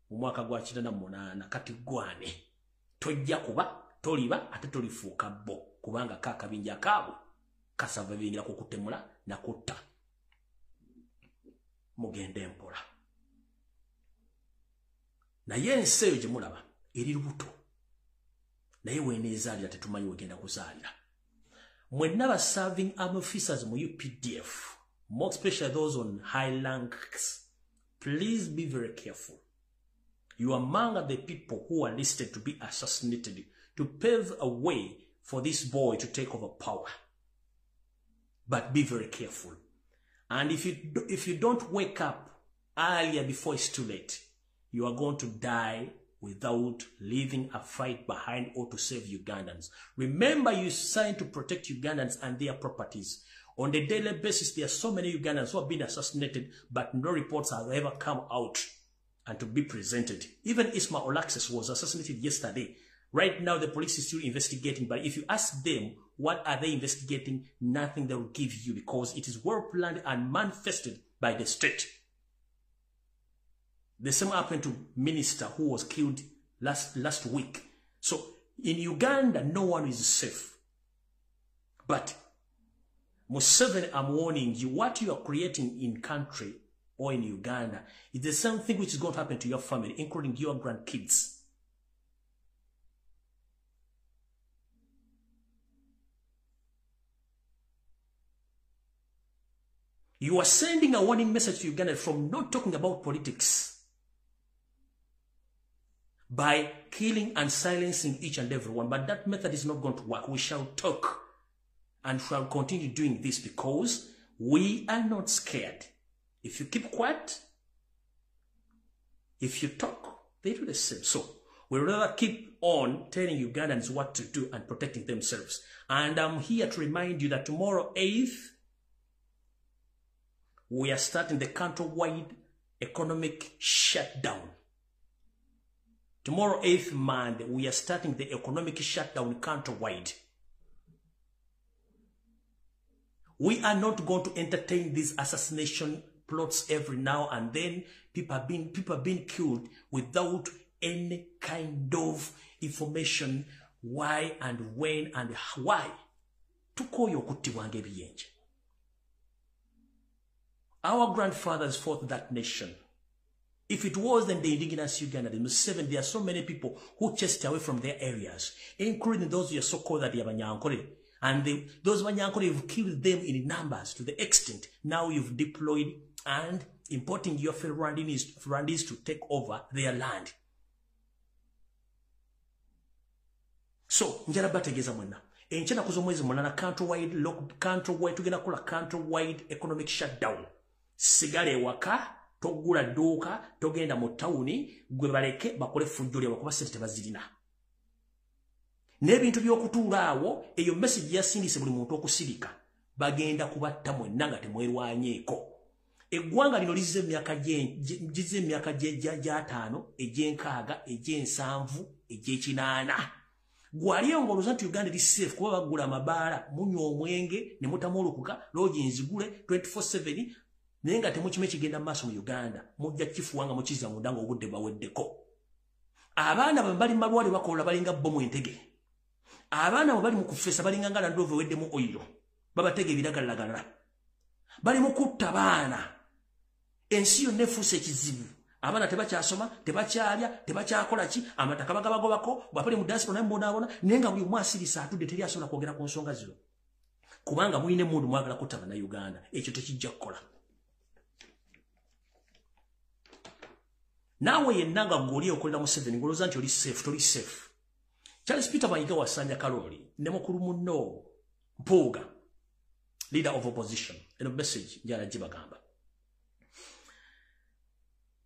mu mwaka gwa 98, kati gwane tojja kuba toliba ate tolifuuka bo, kubanga kaakabinja kaabwe kasava bingira kukutemula nakutta. Mugende mpola. Naye ensi eyo gye mulaba eri lubuto, naye weneezaalira tetumanyi wegenda kuzaalira. Mwenna ba serving army officers mu UPDF, more especially those on high ranks, please be very careful. You are among the people who are listed to be assassinated to pave a way for this boy to take over power. But be very careful. And if you don't wake up earlier before it's too late, you are going to die without leaving a fight behind or to save Ugandans. Remember, you signed to protect Ugandans and their properties. On a daily basis, there are so many Ugandans who have been assassinated, but no reports have ever come out and to be presented. Even Isma Olaxess was assassinated yesterday. Right now, the police is still investigating, but if you ask them, what are they investigating? Nothing they will give you, because it is well planned and manifested by the state. The same happened to minister who was killed last week. So in Uganda, no one is safe. But Museveni, I'm warning you, what you are creating in country or in Uganda is the same thing which is going to happen to your family, including your grandkids. You are sending a warning message to Uganda from not talking about politics by killing and silencing each and every one. But that method is not going to work. We shall talk and shall continue doing this because we are not scared. If you keep quiet, if you talk, they do the same. So we rather keep on telling Ugandans what to do and protecting themselves. And I'm here to remind you that tomorrow, 8th, we are starting the countrywide economic shutdown. Tomorrow, 8th Monday, we are starting the economic shutdown countrywide. We are not going to entertain these assassination plots every now and then. People are being killed without any kind of information why and when and why. Tukooye okuttibwa ng'ebiyenje. Our grandfathers fought that nation. If it wasn't the indigenous Uganda, the Museveni, there are so many people who chased away from their areas, including those who are so-called that the Banyankore. And those Banyankore, you've killed them in numbers to the extent now you've deployed and importing your Rwandese to take over their land. So, njala bategeeza mwenna. Enkya kuz'omwezi 8 countrywide tugenda kukola countrywide economic shutdown. Sigala ewaka, togula dduuka, togenda mu tawuni, gwe baleke bakole effujjo lyabwe kuba ssente tebazirina. N'ebintu by'okutuula awo, eyo message yasindise buli muntu okusirika. Bagenda kubatta mwenna nga temwerwanyeeko. Eggwanga lino lizze emyaka gy'ataano, egy'enkaaga, egy'ensanvu, egy'ekinaana. Gwali ng'olowooza nti Uganda eri safe kuba baggula amabaala, munywa omwenge ne mutamuulukuka, loogi nzigule 24/7, naye nga temukima ekigenda mu maaso mu Uganda. Mujja kifuwa nga mukizza munda ng'obudde baweddeko. Abaana bwe bali mu malwaliro bakola balinga bbomu entege. Abaana bwe bali mu kufesa balinga nga Land Rover eweddemu oyiro, babatega ebiragalalagala. Bali mu kutta baana. Ensi yonna efuuse ekizibu. Abaana tebakyasoma, tebakyalya, tebakyakola ki, amataka bagabagobako, bw'abali mu diaspora naye mbonaabona, naye nga buli omu asirisa atudde teri asobola kwogera ku nsonga zino. Kubanga mulina emmundu mwagala kutta Bannayuganda, ekyo tekijja kukola. Naawe yenna nga ggwe oli okolera Museveni ng'olowooza nti oli safe, toli safe. Charles Peter Mayiga wasanja Kaloli ne mukulu munno Mpuuga, leader of opposition. Eno message njala gibagamba.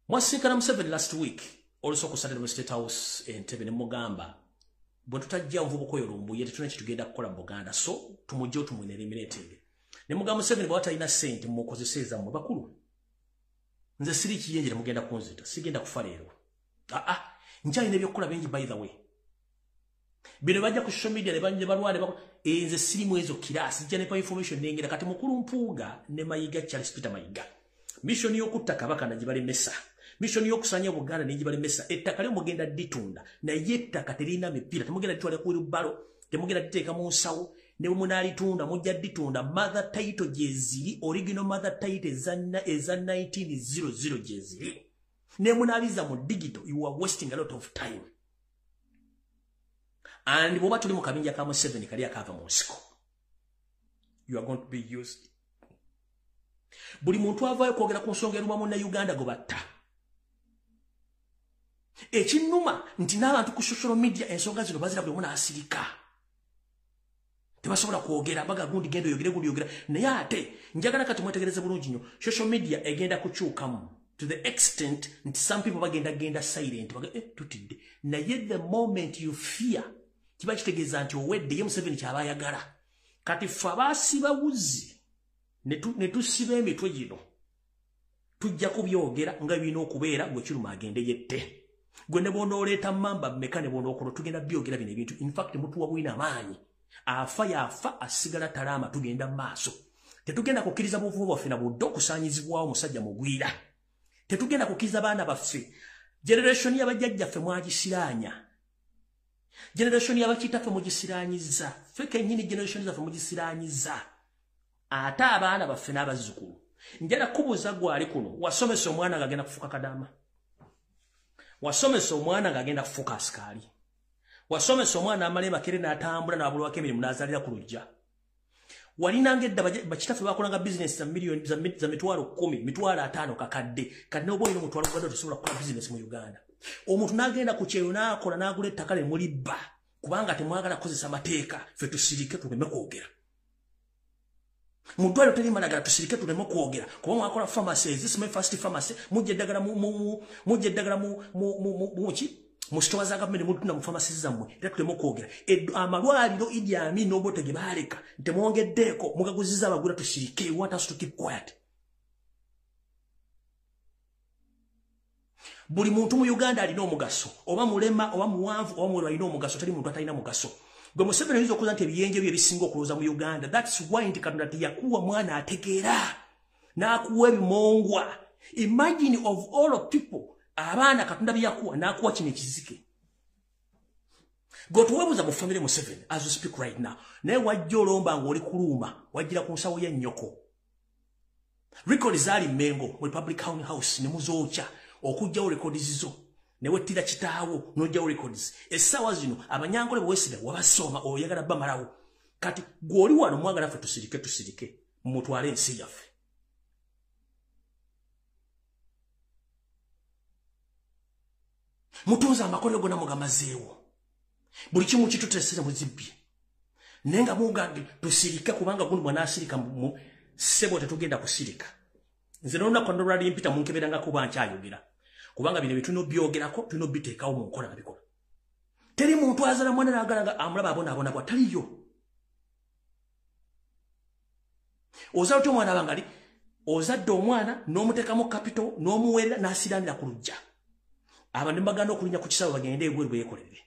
Mwasinkana Museveni last week olusooka Saturday mu State House Entebbe ne mugamba bwe tutajja nvubuka oyo Lumbuye tetulina kye tugenda kukola mu Buganda, so tumugye tumwine eliminating. Ne mugamba Museveni bw'aba talina ssente mumukozese ezammwe bakulu. Nze siri kiyenjere mugenda kunzita, sigenda kufa leero. Nkyalina ebyokukola bingi by the way. Bino bajja ku social media ne banje balwane nze siri mu ezo kirasi nja ne pa information nengera kati mukulu Mpuuga ne Mayiga Charles Peter Mayiga. Mission y'okutta Kabaka nagibalemesa. Mission y'okusanya Buganda negibalemesa. Ettaka lyo mugenda ditunda naye ettaka terina mipiira, temugenda ditwala ku lubalo, temugenda diteeka mu nsawo, ne bwe munaalitunda mujja ditunda. Mother title gyeziri, original mother title eza 1900 gyeziri. Ne munaaliza mu digital, you are wasting a lot of time. And bw'oba tuli mu kabinja ka Museveni kali akaava mu nsiko, you are going to be used. Buli muntu avaayo kwogera ku nsonga eruma Munnayuganda gwe batta. Ekinnuma nti n'abantu ku social media ensonga zino bazira buli omu n'asirika. Tebasobola kwogera, baga gundi genda oyogere, gundi oyogera. Naye ate njagala kati mwetegereze bulungi nnyo, social media egenda kukyukamu to the extent nti some people bagenda genda silent, baga tutidde. Naye the moment you fear, kiba kitegeeza nti owedde ye Museveni ky'aba ayagala. Kati ffe abaasiba wuzi ne tusiba emitwe gino, tujja kubyogera nga birina okubeera. Gwe kiruma agende yette. Gwe ne bw'onooleeta mamba mmeka ne bw'onookola, tugenda byogera bino ebintu. In fact mutuwa bwina amaanyi. Afa yafa, asigala talaama, tugenda mu maaso. Tetugenda kukkiriza buvumu bwaffe na budde okusaanyizibwawo musajja mugwira. Tetugenda kukkiriza baana baffe. Generation y'abajjajjaffe mwagisiraanya. Generation y'abakitaffe mugisiraanyizza. Ffe kennyini generation zaffe mugisiraanyizza. Ate abaana baffe n'abazzukulu. Njala kubuuza gwali kuno, wasomesa omwana ng'agenda kufuuka kadaama? Wasomesa omwana ng'agenda kufuuka asikaali? Wasomesa omwana amala emakere n'atambula n'abulwako emirimu n'azaalira ku luggya? Walinanga edda bakitaffe bakolanga bizinesi za miliyoni za 10,000, 50,000 kakadde. Kati n'oba olina omutwalo gwa dola tosobola kukola bizinesi mu Uganda. Omuntu n'agenda ku kyeyo n'akola n'agula ettaka lye mulibba kubanga temwagala kukozesa mateeka, ffe tusirike tuleme kwogera. Mu ddwaliro teri malagala, tusirike tuleme kwogera kuba mwakola pharmacy, ezisimanyi first pharmacy, mujja eddagala muki mu sitowa za gavumenti mutunda mu pharmacy zammwe, era tuleme okwogera. Amalwaliro Idi Amin n'Obote ge baaleka temwongeddeeko, mugaguzizza abagula, tusirike. You want us to keep quiet? Buli muntu mu Uganda alina omugaso, oba mulema oba muwanvu oba mweru alina omugaso, teri muntu atalina mugaso. Gwe Museveni oyinza okuza nti ebiyenje bye bisinga okulowooza mu Uganda. That's why nti Katonda teyakuwa mwana ategeera n'akuwa ebimongwa. Imagine of all of people abaana Katonda bye yakuwa n'akuwa kino ekizike. Gwe tuweebuuza mu family Museveni as we speak right now, naye wajja olomba ng'oli kuluma, wajjira ku nsawo ya nnyoko. Record zaali Mmengo mu Republic House ne muzookya okuggyawo records zo, ne wettira kitaawo n'oggyawo records. Essaawa zino Abanyankole bwe weesiga wabasoma oyagala bamalawo. Kati gwe oli wano mwagala ffe tusirike, tusirike mutwale ensi yaffe. Mutunze amakolero gonna mugamazeewo, buli kimu kitutesere muzibbye, naye nga mugambye tusirike kubanga gundi mwanaasirika. Ssebo tetugenda kusirika. Nze n'olunaku lwali mpita munkeberanga kuba nkyayogera, kubanga bino bye tulina obyogerako, tulina obiteekawo mu nkola nabikola. Teri muntu azala mwana n'agala nga amulaba abonaabona bwa taliyo. Ozala otya omwana abangali ozadde omwana n'omuteekamu capital n'omuweerera n'asiranira ku luggya? Abantu ne baganda okulinnya ku kisaawe bagende ebweru beekolerere.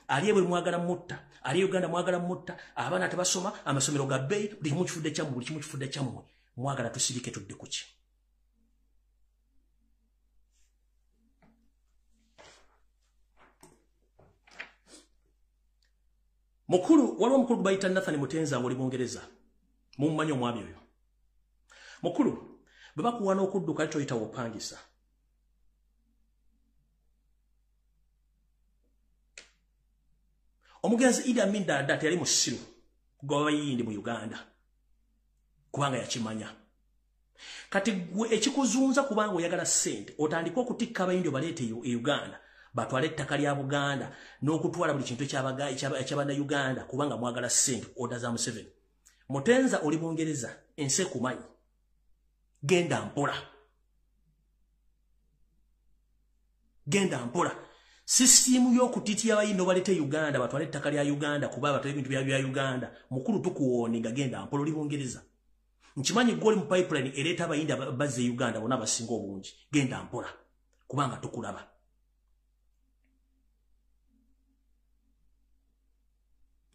Ali ebweru mwagala mutta, ali Uganda mwagala mutta, abaana tebasoma, amasomero ga bbeeyi, buli kimu kifudde kyammwe, buli kimu kifudde kyammwe. Mwagala tusirike tudde ku ki? Mukulu, waliwo omukulu gwe bayita Nathan Mutenza ng'oli Bungereza. Mumumanyi omwami oyo. Mukulu, bwe bakuwa n'okudduka toyita wopangisa. Omugenzi Idi Amin Dada teyali musiru kugoba Bayindi mu Uganda, kubanga yakimanya. Kati gwe ekikuzunza kubanga oyagala ssente, otandike okutikka Abayindi obaleete e Uganda, batwale ettaka lya Buganda n'okutwala buli kintu eky'Abannayuganda kubanga mwagala ssente, oda za Museveni. Mutenza oli Bungereza, ensi ekumanyi. Genda mpola. Genda mpola. Sisitimu y'okutitya Abayindi obaleete Uganda, batwale ettaka lya Uganda kuba batwale ebintu bya Uganda. Mukulu tukuwooninga, genda mpola, oli Bungereza. Nkimanyi gwe oli mu pipeline ereeta Abayindi bazze e Uganda bonna abasinga obungi. Genda mpola kubanga tukulaba.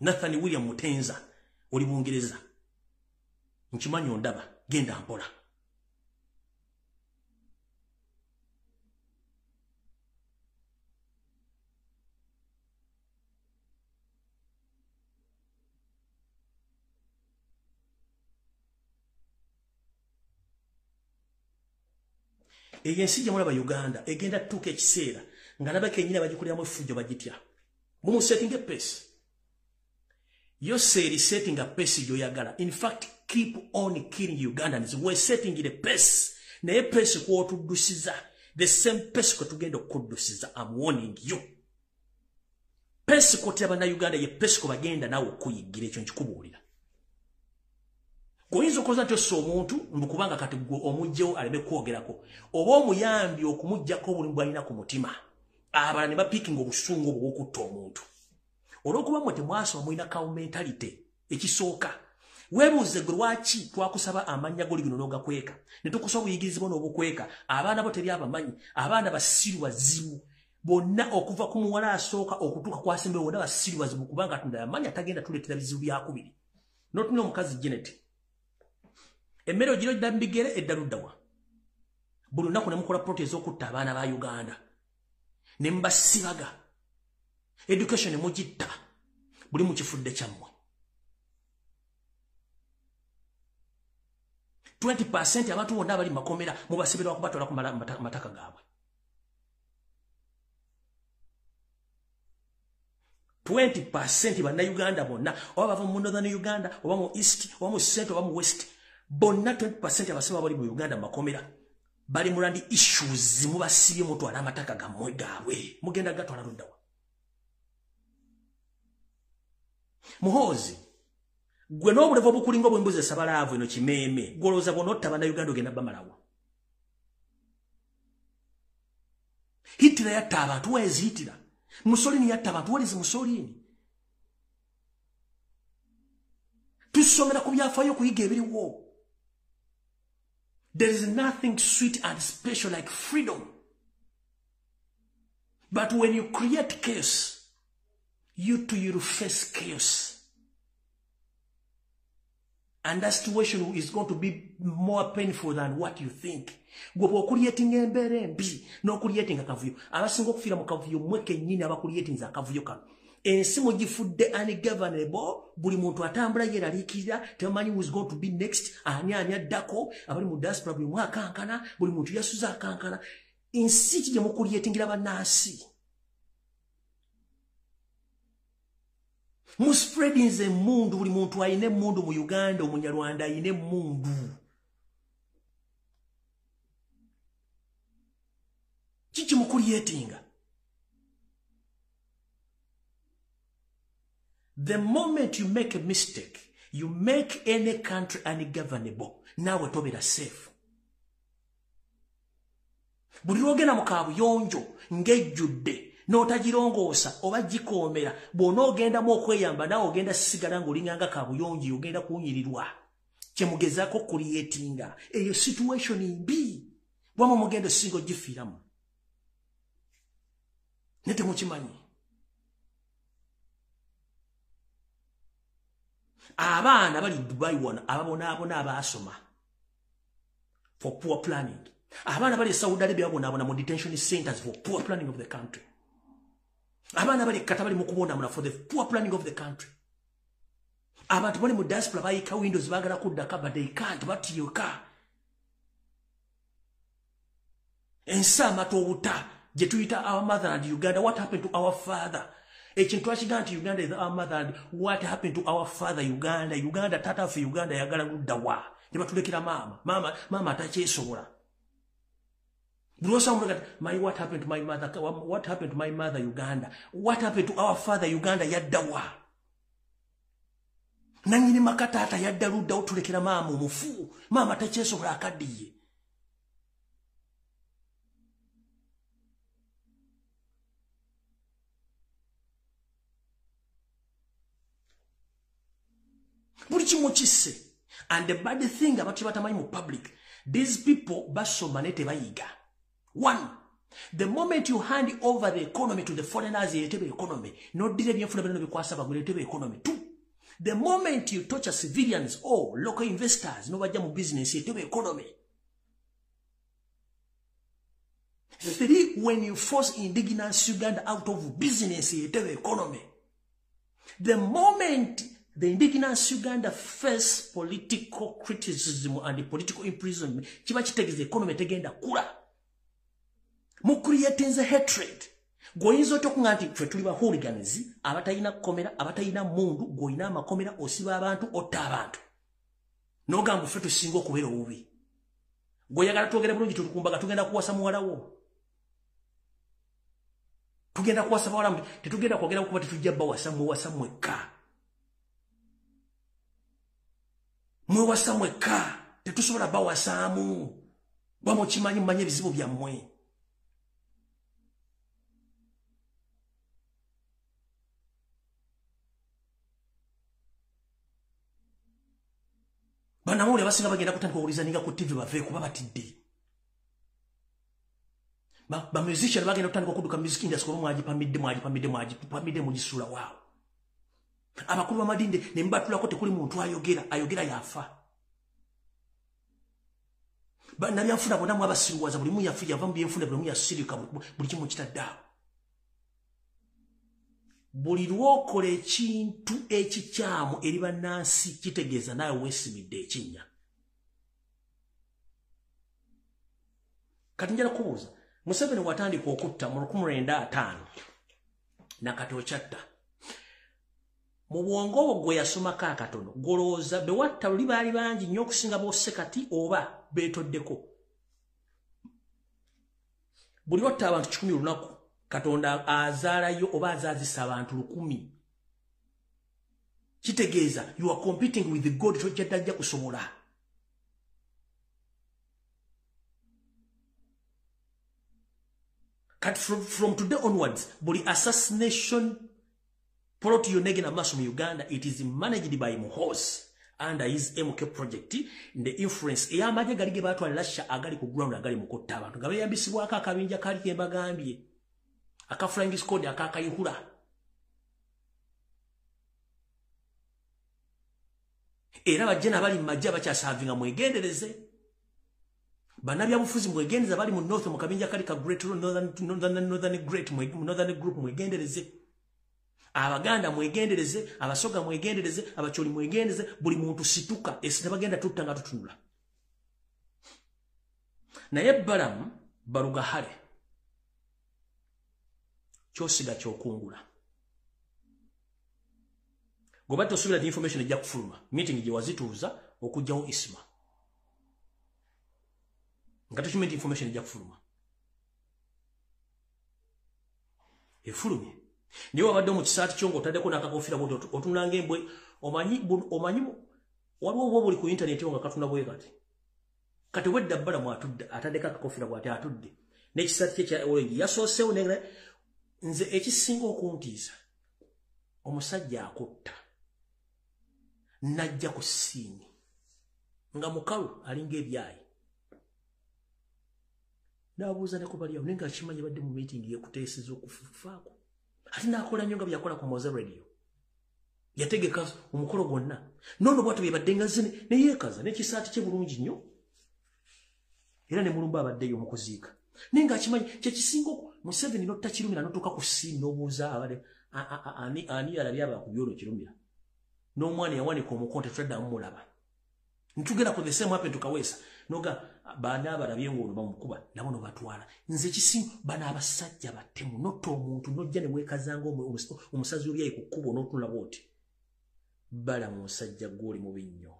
Nathan William Mutenza oli Bungereza. Nkimanyi ondaba, genda mpola. Eyo ensi gye mulaba Uganda egenda tutuuka ekiseera nga naba kennyini abagikuliramu effujjo bagitya. Mumusettinga pace. Yoseri setting a pace gy'oyagala. In fact, keep on killing Ugandans. We're setting the pace. Naye pace kw'otuddusiza. The same pace kwe tugenda okuddusiza. I'm warning you. Pace kw'otya Bannayuganda ye pace kwe bagenda naawe okuyiggira, ekyo nkikubuulira. Oyinza okukoza nti ossa omuntu mbu kubanga kati gwe omuggyewo aleme kwogerako, oba omuyambi okumuggyako obulimu bw'alina ku mutima, abalala ne bapiikinga obusungu obwo obw'okutta omuntu. Olw'okuba mmwe temwasoma, mulina cow mentality. Ekisooka, weebuuze gwe lwaki twakusaba amannya g'oli bino n'ogakweka, ne tukusaba obuyigirizi bwo n'obukweka. Abaana bo teri abamanyi, abaana basiru bazibu bonna, okuva ku muwala asooka okutuuka kwasembeyo bonna basiru bazibu, kubanga Katonda yamanya tagenda tuleetera bizibu byakubiri. N'otunula omukazi Janet, emmere ogira odda mu bigere, edda luddawa? Buli lunaku ne mukola plot ez'okutta abaana ba Uganda ne mubasibaga, education ne mugitta, buli mukifudde kyammwe. 20% abantu bonna abali mu makomera mubasibirwa kubatwala ku mataka gaabwe. 20% Bannayuganda bonna, oba bava mu Northern Uganda, oba mu East, oba mu Central, oba mu West, bonna 20% abasibe abali mu Uganda mu makomera bali mu land issues. Mubasibye, mutwala amataka gammwe gaabwe, mugenda gatwala luddawa? Muhoozi, gwe n'obulevu obukulinga obw'embuzi esabalaavu eno kimeeme, gw'olowooza bw'onotta Bannayuganda ogenda bamalawo? Hitler yatta abantu, where is Hitler? Mussolini yatta abantu, where is Mussolini? Tusomera ku byafaayo okuyiga ebiriwo. There is nothing sweet and special like freedom, but when you create chaos, you too, you face chaos, and that situation is going to be more painful than what you think. Gwe bw'ocreatinga embeera embi n'ocreatinga akavuyo, abasinga okufiira mu kavuyo mmwe kennyini abacreatinze akavuyo kano. Ensi mugifudde ungovernable, buli muntu atambula yeeraliikirira, tebamanyi who is going to be next, ani ani addako. Abali mu diaspora buli mu akankana, buli muntu yasuze akankana. Ensi ki gye mucreatingira bannansi? Muspreadinze emmundu, buli muntu ayina emmundu mu Uganda, Omunyarwanda ayina emmundu. Kiki mucreatinga? The moment you make a mistake, you make any country ungovernable. Naawe tobeera safe. Buli lwogenda mu kaabuyonjo ng'ejjudde n'otagirongoosa oba gikoomera, bw'onoogendamu okweyamba naawe ogenda sigala ng'olinganga kaabuyonjo, ogenda kuwunyirirwa. Kyemugezaako creatinga eyo situation mbi, bwamu mugenda osinga ogifiiramu, ne temukimanyi. Abaana bali Dubai wano ababonaabona abaasoma for poor planning. Abaana bali e Saudi Arabia babonaabona mu detention centers for poor planning of the country. Abaana bali kata bali mu kubonaabona for the poor planning of the country. Abantu bali mu diaspora bayika windows baagala kuddaka, but they can't, batyoka. Ensi amata obuta gye tuyita our motherland Uganda. What happened to our father? Ekintu twakigamba nti Uganda is our motherland. What happened to our father Uganda? Uganda tata ffe Uganda yagala ludda wa? Ne batulekera maama. Maama maama atakyesobola. My what happened to my mother? What happened to my mother Uganda? What happened to our father Uganda yadda wa? Nanyini maka tata yadda ludda otulekera maama omufu. Maama takyesobola akaddiye. Buli kimu kisse. And the bad thing abantu batamanyi mu public, these people basoma ne tebayiga. One, the moment you hand over the economy to the foreigners, yetebe economy. Noddira ebyenfuna bino bikwasa bagule yetebe economy. Two, the moment you torture civilians or local investors, nobajja mu business, yetebe economy. Three, when you force indigenous Uganda out of business, yetebe economy. The moment the indigenous Uganda face political criticism and the political imprisonment, kiba kitegeeza economy tegenda kula. Mu creating the hatred. Goyinza otya okuŋŋamba nti ffe tuli ba hooligans abatalina kkomera, abatalina mmundu, gw'olina amakomera, osiba abantu, otta abantu. N'ogamba ffe tusinga okubeera obubi. Gw'oyagala twogere bulungi tutukumbaga tugenda kuwasa muwala wo. Tugenda kuwasa bawala, tetugenda kwogera kuba tetujja bawasa mwewasa mwekka. Mwewasa mwekka, tetusobola bawasaamu. Bamukimanyi mumanye ebizibu byammwe. Bannamawulire abasinga bagenda kutandika okuwulizaninga ku TV bave kuba batidde. Ba musician bagenda kutandika okudduka music industry kuba mwagipamidde mwagipamidde mwagipamidde mugisuula waawo. Abakulu b'amadini ne mubatulako tekuli muntu ayogera, ayogera yafa. Bannabyanfuna bonna mwabasiruwaza buli mu yafa yava mu byenfuna buli mu yasirika buli kimu kitadde awo. Buli lw'okola ekintu ekikyamu eri bannansi kitegeeza naawe weesimidde ekinnya. Kati njala kubuuza, Museveni watandika okutta mu 1950 nakati okyatta. Mu bwongo obwo gwe yasomako akatono, gw'olowooza be watta luli baali bangi nnyo okusinga b'osse kati oba beetoddeko. Buli watta abantu 100 olunaku, Katonda azaalayo oba azaazisa abantu 1000. Kitegeeza you are competing with God, tojja tajja kusobola. Kati from today onwards, buli assassination plot yonna maaso mu Uganda, it is managed by Muhoozi under his MK project, the influence ey'amagye gali ge baatwala Russia agali ku ground agali mu kutta abantu nga beeyambisibwako akabinja kaali ke mbagambye aka flying squad akakayihura. Era bajje n'abali mu magye abakyasavinga mwegendereze. Bannabyabufuzi mwegendereze abali mu North mu kabinja kali ka Great Northern Great Northern Group mwegendereze. Abaganda mwegendereze, Abasoga mwegendereze, Abacholi mwegendereze, buli muntu situka esi bagenda tutta nga tutunula. Naye Balaam Barugahare kyosiga kyokungula. Goba tosuubira nti information ejja kufuluma. Meeting gye wazituuza okugyawo Isma. Nga tokimanyi nti information ejja kufuluma. Efulumye. Naye wabadde mu kisaati kyo ng'otaddeko n'akakofiira bw'oti otunula ng'embwe, omanyi waliwo obwo buli ku internet nga katunda bwe kati. Kati wedda Balaam atudde ataddeko akakofiira bw'ati atudde n'ekisaati kye kya orange yasooseewo ne nze ekisinga okuntiisa omusajja akutta najja ku siini nga mukalu alinga ebyayi n'abuuza ne ku bali awo naye ng'akimanyi badde mu meeting yekuteeseza okufaako ate n'akola nnyo nga bye yakola ku Moze Radio yategeka omukolo gwonna nono bw'atyo bye badde nga zine ne yeekaza n'ekisaati kye bulungi nnyo era ne mulumba abaddeyo mu kuziika naye ng'akimanyi kye kisinga Museveni n'otakirumira n'otuuka ku siini n'obuuza abale ani alabye abakubye olwo kirumira n'omwana yawanika omukono tetwaddamu mulaba Ntugenda ku the same happen to Kaweesa. Noga bana abalabye ng'ono bamukuba nabo no batwala. Nze kisimu bana abasajja batemu notta omuntu nojja ne weekazanga omusazi w'ebyayi ku kkubo n'otunula bw'oti. Balamu musajja gw'oli mubi nnyo.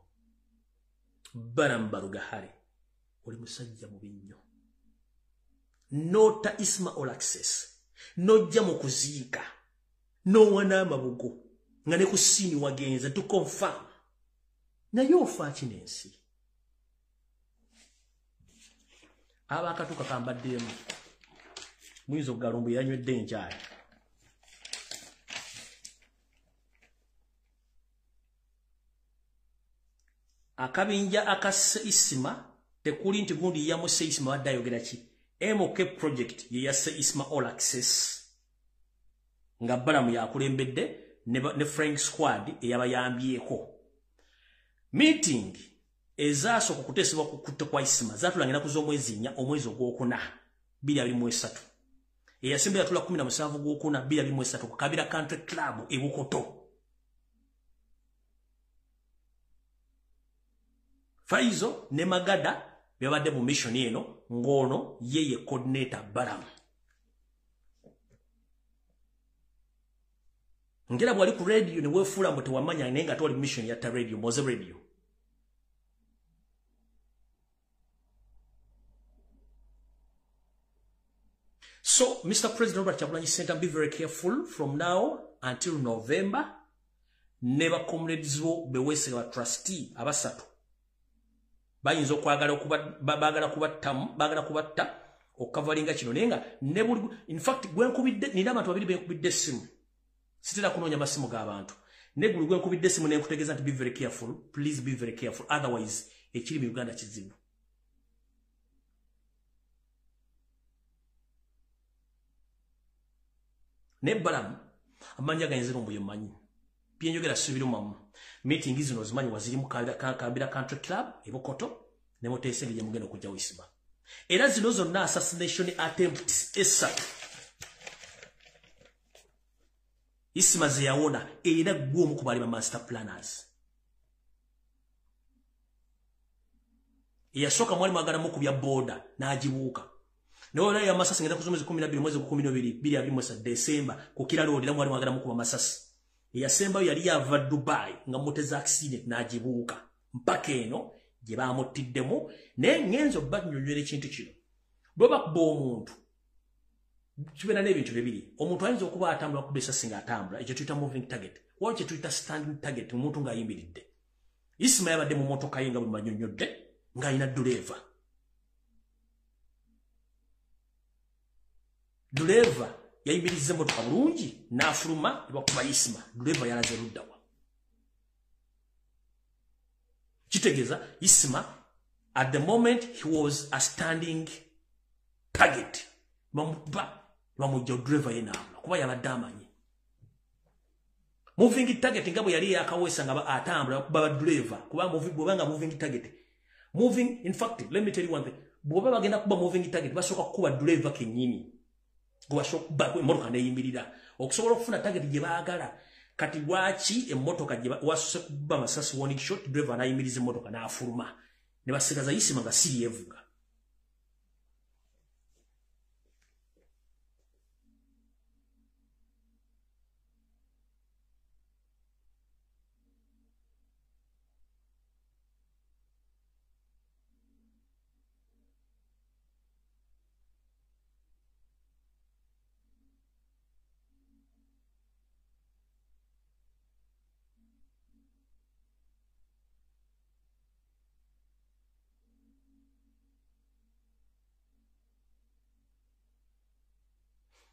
Balamu Barugahare oli musajja mubi nnyo. Nota Isma All Access. Nojja mu kuziika. N'owana amabugo nga ne ku siini wagenze to confirm. Naye ofa ki n'ensi? Abakatuka kambaddemu. Muyinza okugalumbu yanywedde enkyayi. Akabinja akasse Isma tekuli nti gundi yamusse Isma badde ayogera ki? MK project ye yasse Isma All Access nga Balamu yakulembedde ne Frank Squad eyabayambyeko. Meeting ezasooka okuteesebwa ku kutta kwa Isma zaatulanga ennaku z'omwezi 4 omwezi ogwokuna 2023. Eyasemba yatula 17 gwokuna 2023 ku Kabira Country Club e Bukoto. Faizo ne Magada byabadde mu mission eno ng'ono ye ye coordinator Balamu. Ngera bwali ku radio ne weefuula mbu tewamanya naye nga toli mission ya ta radio, Moze radio. So, Mr. President Robert Kyagulanyi Ssentamu, be very careful from now until November. Never comrades bo bewese wa trustee abasatu. Bayinza okwagala baagala kubattamu, baagala kubatta okukavalinga kino naye nga ne buli in fact gwe nkubidde nina abantu babiri be nkubidde essimu. Sitera kunoonya masimu g'abantu. Ne guli gwe nkubidde essimu ne nkutegeeza nti be very careful, please be very careful, otherwise ekiri mu Uganda kizibu. Ne Balamu amanya gayinzira ombuye mmanyi. Byenjogera sibirumamu. Meeting zino ozimanyi wazirimu Kabira Country Club e Bukoto ne muteesa engeri gye mugenda okuggyawo Isma. Era zino zonna assassination attempts esatu Isma ze yawona era ggwe omu ku baali ba master planners. Eyasooka mwali mwagala mukubya boda n'agibuuka. Naye olaba amasasi ngenda ku z'omwezi 12 mwezi 12 2023 December ku Kira Road era mwali mwagala mukuba masasi. Eyasembayo yali yava Dubai nga muteza accident n'agibuuka mpaka eno gye bamuttiddemu. Naye ngenzo bannyonnyola ekintu kino. Bwe bakuba omuntu kibeera n'ebintu bibiri. Omuntu ayinza okuba atambula kuba esasi ng'atambula, ekyo tuyita moving target. Waliwo kye tuyita standing target, omuntu ng'ayimiridde. Isma yabadde mu mmotoka ye nga bwe mbannyonnyodde ng'alina duleeva. Duleeva yayimirizza emmotoka bulungi n'afuluma ne bakuba Isma. Duleeva yalaze ludda wa? Kitegeeza Isma at the moment he was a standing target. Bamukuba bamujja duleeva ye n'abula kuba yabadde amanyi. Moving target nga bwe yali yakawesa nga atambula bakuba baduleeva kuba bw'obanga moving target. Moving, in fact, let me tell you one thing. Bw'oba bagenda kuba moving target basooka kukuba duleeva kennyini. Gwe emmotoka neeyimirira okusobola okufuna target gye baagala. Kati lwaki emmotoka gye wasoose kuba masasi warning shot, driver n'ayimiriza emmotoka n'afuluma ne basigaza Isma nga si yeevuga.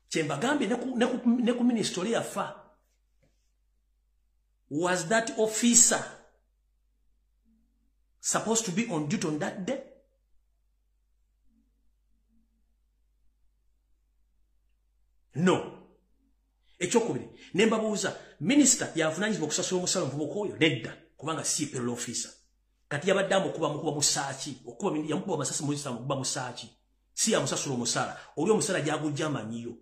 Kyembagambye ne ku ministry yafa. Was that officer supposed to be on duty on that day? No. Ekyokubiri ne mbabuuza, minisita yavunaanyizibwa okusasula omusala omuvubuka oyo? Nedda, kubanga si payroll officer. Kati yabadde amukuba mukuba musaaki, okuba yamukuba amasasi mukuba musaaki, si yamusasula omusala oli omusala gyagujja amanyiyo.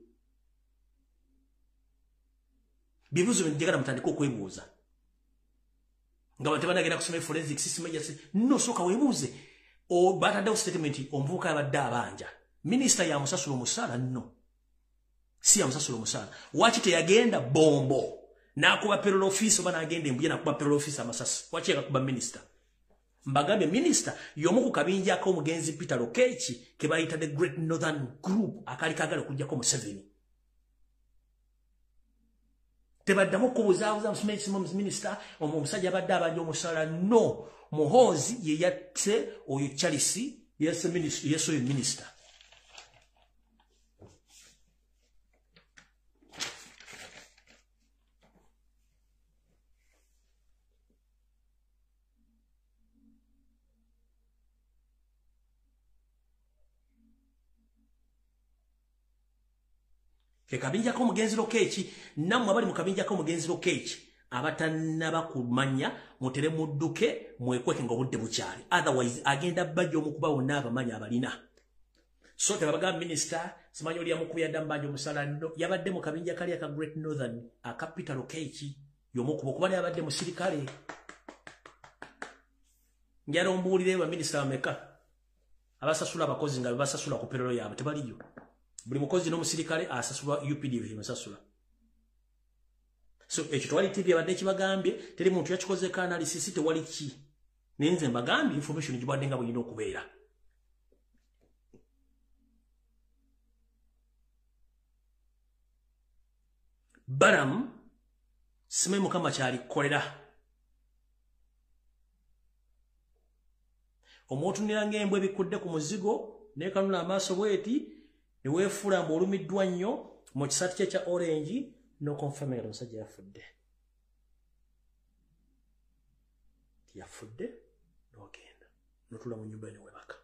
Bibuuzo bye njagala mutandike okwebuuza. Nga abantu banagenda kusoma forensic system no soka weebuuze. Bataddewo statement omuvubuka yabadde abanja. Minisita yamusasula omusaala no. Si yamusasula omusaala. Waki teyagenda bombo n'akuba payroll office oba n'agenda embuye n'akuba payroll office amasasi. Waki yakakuba minisita? Mbagambye minisita y'omu ku kabinja ak'omugenzi Peter Lokech ke bayita the Great Northern Group akaali kaagala okuggyako Museveni. Tebaddamu okubuzaabuza minisita omusajja abadde abanja omusaala no. Muhoozi ye yatte oyo Charles yasse oyo minisita. Ke kabinja k'omugenzi Lokech, nammwe abali mu kabinja k'omugenzi Lokech abatannaba kumanya mutere mudduke mwekweke ng'obudde bukyali, otherwise agenda bajja omukuba wonna abamanya abalina. So tebabagamba minisita simanyi oli yamukuba yadda mubanja omusala no, yabadde mu kabinja kali aka Great Northern aka Peter Lokech y'omukuba okuba naye abadde musirikale. Njala ombuulire baminisita bameka abasasula abakozi nga bebasasula ku payroll yaabwe, tebaliyo. Buli mukozi n'omusirikale asasulwa UPDF emusasula. So ekyo tewali TV abadde kibagambye, teri muntu yakikozeeko analysis, tewali ki. Naye nze mbagambye information gibadde nga bw'erina okubeera. Balaam simanyi Mukama ky'alikolera. Omwotunira ng'embwa ebikudde ku muzigo n'ekanula amaaso bw'eti ne weefuula mbu olumiddwa nnyo mu kisaati kye ekya orange n'okonfirminga omusajja yafudde. Yafudde n'ogenda n'otuula mu nnyumba ne weebaka.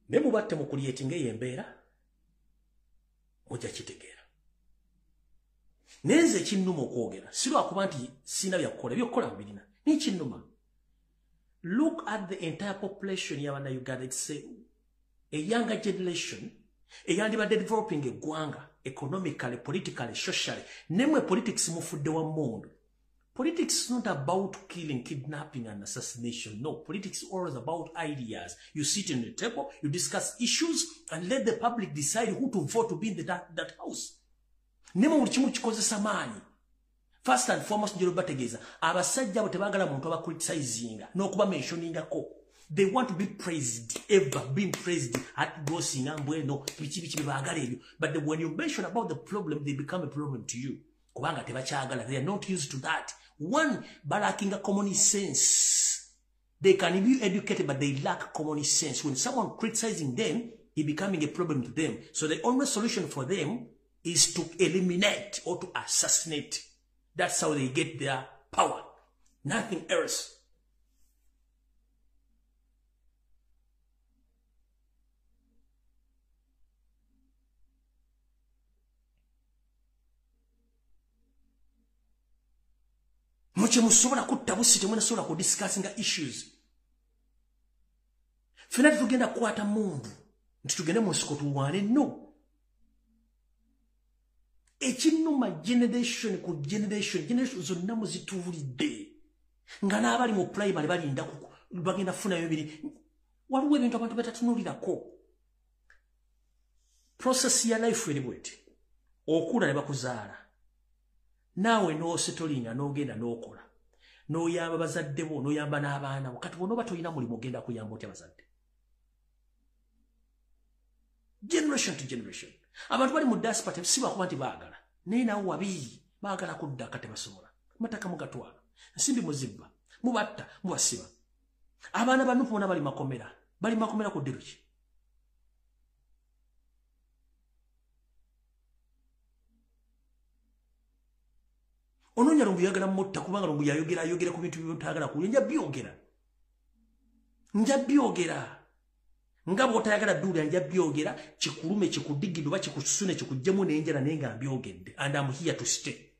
Naye mubatte mu kulyetinga eyo embeera mujja kitegeera. Naye nze ekinnuma okwogera si lwakuba nti sirina byakukola, ebyokukola mbirina, naye ekinnuma. Look at the entire population y'Abannayuganda. It's a younger generation eyandibadde developing eggwanga economically, politically, socially. Nemwe politics mufudde wa mmundu. Politics is not about killing, kidnapping and assassination. No, politics is always about ideas. You sit in the table, you discuss issues and let the public decide who to vote to be in that house. Nemwe buli kimu kikozesa maanyi. First and foremost, njero bategeeza abasajja abo tebaagala muntu abacriticinga n'okuba mentioningako. They want to be praised, ever being praised at gosinga mbweno biki biki baagala ebyo. But when you mention about the problem, they become a problem to you. Kubanga tebakyagala, they are not used to that. One, balackinga common sense. They can be educated, but they lack common sense. When someone criticizing them, it becoming a problem to them. So the only solution for them is to eliminate or to assassinate. That's how they get their power. Nothing else. Mukye musobola kutta busi, temunasobola ku discussinga issues. Ffenna tetugenda kukwata mmundu nti tugende mu nsiko tulwane, no. Ekinnuma generation ku generation, generation zonna muzituulidde nga n'abali mu primary balinda bagenda kufunayo biri. Waliwo ebintu abantu betatunuulirako. Process ya life eri bweti: okula ne bakuzaala, naawe n'osetolinga n'ogenda n'okola n'oyamba bazadde bo n'oyamba n'abaana bo. Kati bw'onooba tolina mulimu ogenda kuyamba otya bazadde? Generation to generation abantu bali mu diaspora si bakuba nti baagala, naye naawe wabi baagala kudda aka tebasobola. Mataka mugatwala, nsimbi muzibba, mubatta, mubasiba. Abaana ba Nupu bonna bali makomera, bali makomera ku ddiru ki? Onoonya Lumbuye yagala mutta kubanga Lumbuye ayogera ayogera ku bintu by'otayagala kuwulira. Nja byogera, nja byogera nga bw'otayagala dduulira, nja byogera kikulume kikudigidde oba kikusune kikuggyemu n'enjala, naye nga mbyogedde and I'm here to stay.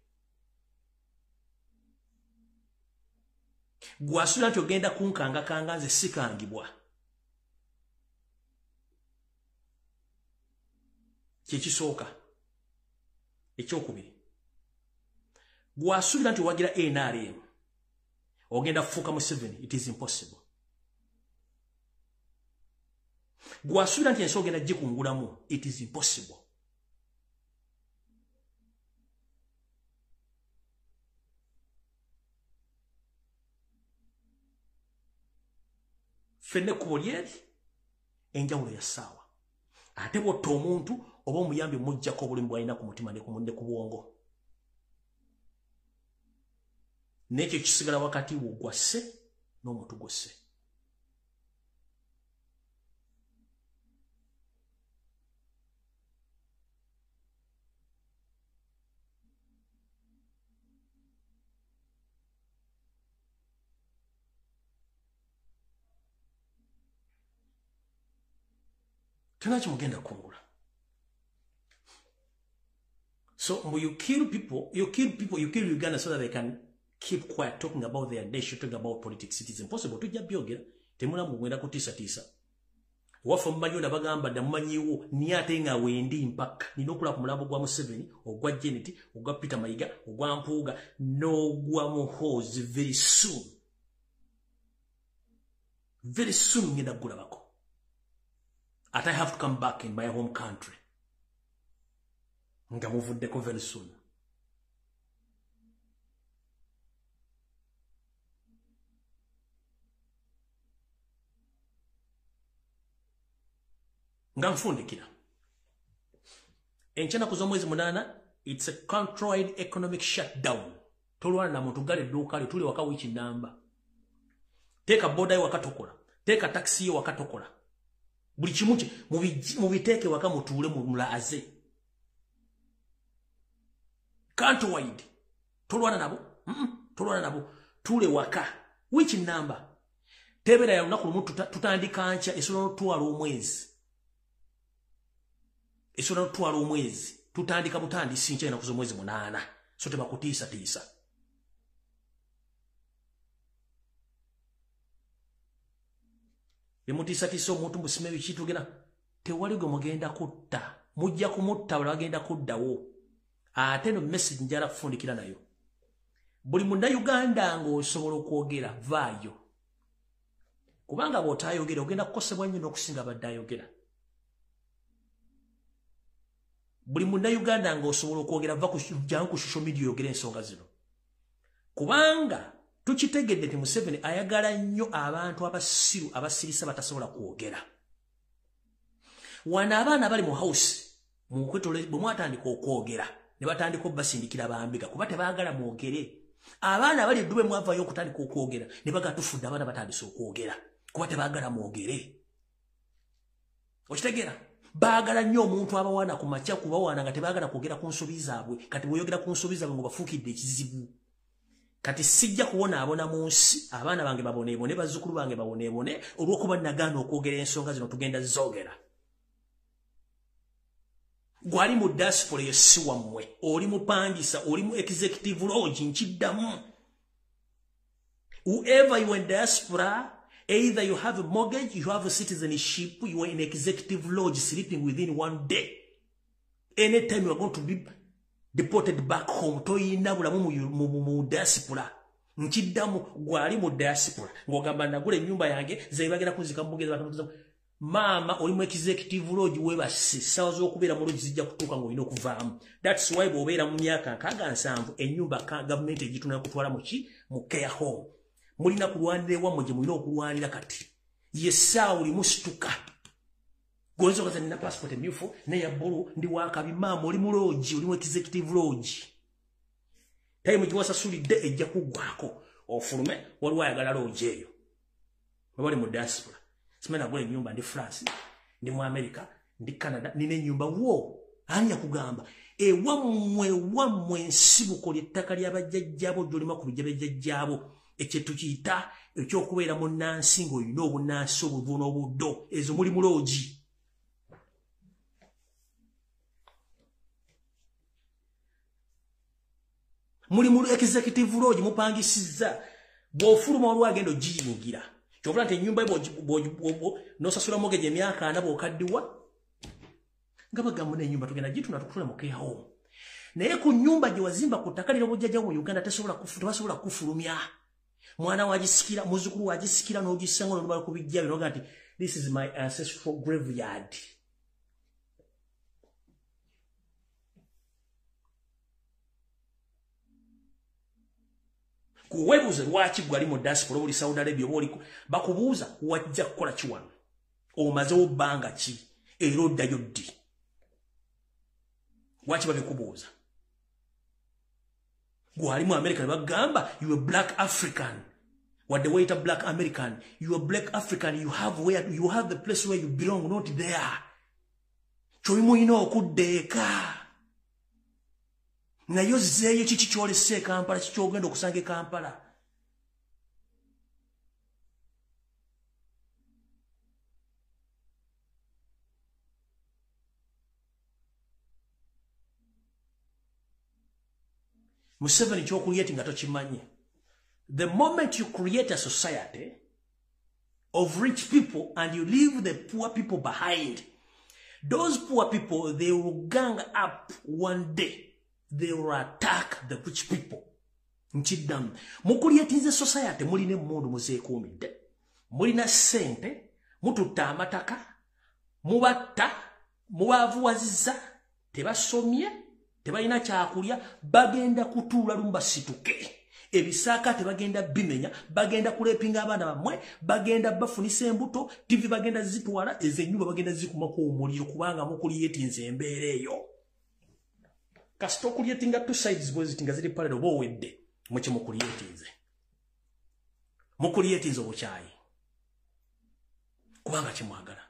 Gw'asuubira nti ogenda kunkangakanga, nze sikangibwa. Kyekisooka. Ekyokubiri, Gwasuubira nti owagira NRM ogenda kufuuka Museveni, it is impossible. Gwasuubira nti ensi ogenda gikungulamu, it is impossible. Ffenna ekkubo lyeri, enjawulo ya ssaawa. Ate bw'otta omuntu oba omuyambi mujjako obulumi bw'alina ku mutima ne ku bwongo. N'ekyo kisigala wakati wo gwasse n'omuntu gwosse. Tena kimugenda kungula. So you kill people, you kill people, you kill Uganda so that they can keep quiet talking about their nation, talking about politics. It is impossible. Tujja byogera, temula mugenda kutiisa tiisa. Waffe mumanyi nabagamba dda mumanyiwo ni ate nga wendi mpaka nina okulaba ku mulambo gwa Museveni, ogwa Janet, ogwa Peter Mayiga, ogwa Mpuuga n'ogwa Muhoozi very soon. Very soon ngenda kugulabako. At I have to come back in my home country. Nga muvuddeko very soon. Nga nfundikira. Enkyanaku z'omwezi 8, it's a controlled economic shutdown. Tolwana na muntu gale edduuka lyo, tuli waka wiiki namba. Teeka boda yo waka tokola. Teeka takisi yo waka tokola. Buli kimu mubiteeke waka mutuule mulaaze. Countrywide. Tolwana nabo. Tolwana nabo. Tule waka. Wiiki namba. Tebeera ya lunaku lumu tutandika nkya esobola n'okutwala omwezi. Esobola n'okutwala omwezi. Tutandika butandisi nkya ennaku z'omwezi 8. So tebakutiisatiisa. Bemutiisatiisa omuntu musime biki tugenda tewali gwe mugenda kutta. Mujja kumutta bala bagenda kuddawo. Ate no message njala kufundikira nayo. Buli munnayuganda ng'osobola okwogera vaayo. Kubanga bw'otayogera ogenda kukosebwa nnyo n'okusinga abadde ayogera. Buli munnayuganda ng'osobola okwogera va jangu ku social media oyogere ensonga zino. Kubanga tukitegedde nti Museveni ayagala nnyo abantu abasiru abasirisa batasobola kwogera. Wano abaana abali mu house bwe mwatandika okwogera ne batandika obbasindikira bambega kuba tebaagala mwogere. Abaana abali eddube mwavaayo okutandika okwogera ne baga tufudde abaana batandise okwogera kuba tebaagala mwogere. Okitegeera? Baagala nnyo omuntu abawaana ku makya kubawaana nga tebaagala kwogera ku nsobi zaabwe. Kati bw'oyogera ku nsobi zaabwe ng'obafuukidde ekizibu. Kati sijja kubonaabona mu nsi, abaana bange baboneebone, bazzukulu bange baboneebone olw'okuba nagaana okwogera ensonga zino tugenda zoogera. Gwali mu diaspora eyo si wammwe, oli mupangisa, oli mu executive lodge nkiddamu. Whoever you in diaspora, either you have a mortgage, you have a citizenship, you are in executive lodge sleeping within one day. Anytime you are going to be deported back home, toyina bulamu mu diaspora. Nkiddamu gwali mu diaspora. Ng'ogamba nagula ennyumba yange, ze bagenda kunzika mu Bungereza. Maama oli mu executive lodge weebase, essaawa z'okubeera mu lodge zijja kutuuka ng'olina okuvaamu. That's why bw'obeera mu myaka 67 ennyumba gavumenti egitunda kutwala mu ki? Mu care home. Mulina kulwanira ewammwe gye mulina okulwanira kati. Ye ssaawa oli musituka. Gonza okaza nina passport emyufu neya bbulu ndi wakabi. Maama oli mu lodge, oli mu executive lodge. Time gyewasasulidde ejja kuggwako ofulume, waliwo ayagala lodge eyo. Bwe bali mu diaspora. Simanyi nagula ennyumba ndi France, ndi mu America, ndi Canada, nina ennyumba wo. Ani yakugamba? Ewammwe ensibuko ly'ettaka ly'abajjajjaabo gy'olima ku bijja by'ejjajjaabo. Ekyo tukiyita ekyokubeera munnansi ng'olina obunnansi obuvu n'obuddo. Ezo muli mu lodge. Muli mu executive lodge mupangisizza. Bw'ofuluma waliwo agenda ogiyingira. Kyovula nti ennyumba n'osasula mortgage emyaka 40 bw'okaddiwa nga bagamba n'ennyumba tugenda gitunda tukutule mu care home. Naye ku nnyumba gye wazimba ku ttaka lino bujjajja mu Uganda tebasobola kufulumya. Mwana wagisikira, muzzukulu wagisikira, n'ogisanga n'olubala ku bijja bino nti this is my ancestral graveyard. Kuwebuuze lwaki gwali mu diaspora oli Saudi Arabia oba oli, bakubuuza wajja kukola ki wano, omazewo bbanga ki, era oddayo ddi? Lwaki babikubuuza? Gwali mu America ne bagamba you are black African, wadde weyita black American, you are black African, you have where you have the place where you belong, not there. Kyoli mulina okudda eka, naye ozzeeyo kiki kyolese e Kampala, kikyogenda okusanga e Kampala? Museveni ky'ocreate nga tokimanyi. The moment you create a society of rich people and you leave the poor people behind, those poor people, they will gang up one day, they will attack the rich people. Nkiddamu, mucreatinze society, mulina emmundu, muzeekuumidde, mulina ssente, mututta amataka, mubatta, mubaavuwazizza, tebasomye, tebalina kyakulya, bagenda kutuula lumu basituke. Ebisaaka tebagenda bimenya, bagenda kurapinga abaana bammwe, bagenda bafunisa embuto, TV bagenda zitwala, ezo ennyumba bagenda zikumako omuliro, kubanga mucreatinze embeera eyo. Kasita ocreatinga two sides bwe ziti nga ziri parallel, oba owedde. Mwe mucreatinze, mucreatinze obukyayi kubanga kimwagala.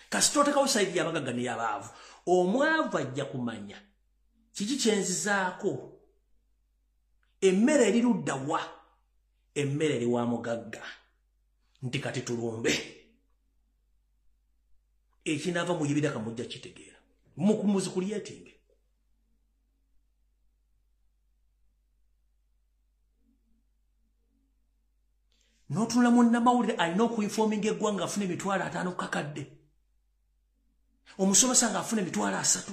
Kasita otekawo side y'abagagga n'eyabaavu, omwavu ajja kumanya kiki kyenzizaako, emmere eri ludda wa, emmere eri wa mugagga, nti kati tulumbe. Ekinaava mu yibiraka mujja kitegeera. Muzicreatinge. N'otunula munnamawulire alina okuinforminga eggwanga afuna 50,000 kakadde, omusomesa ng'afuna 30,000,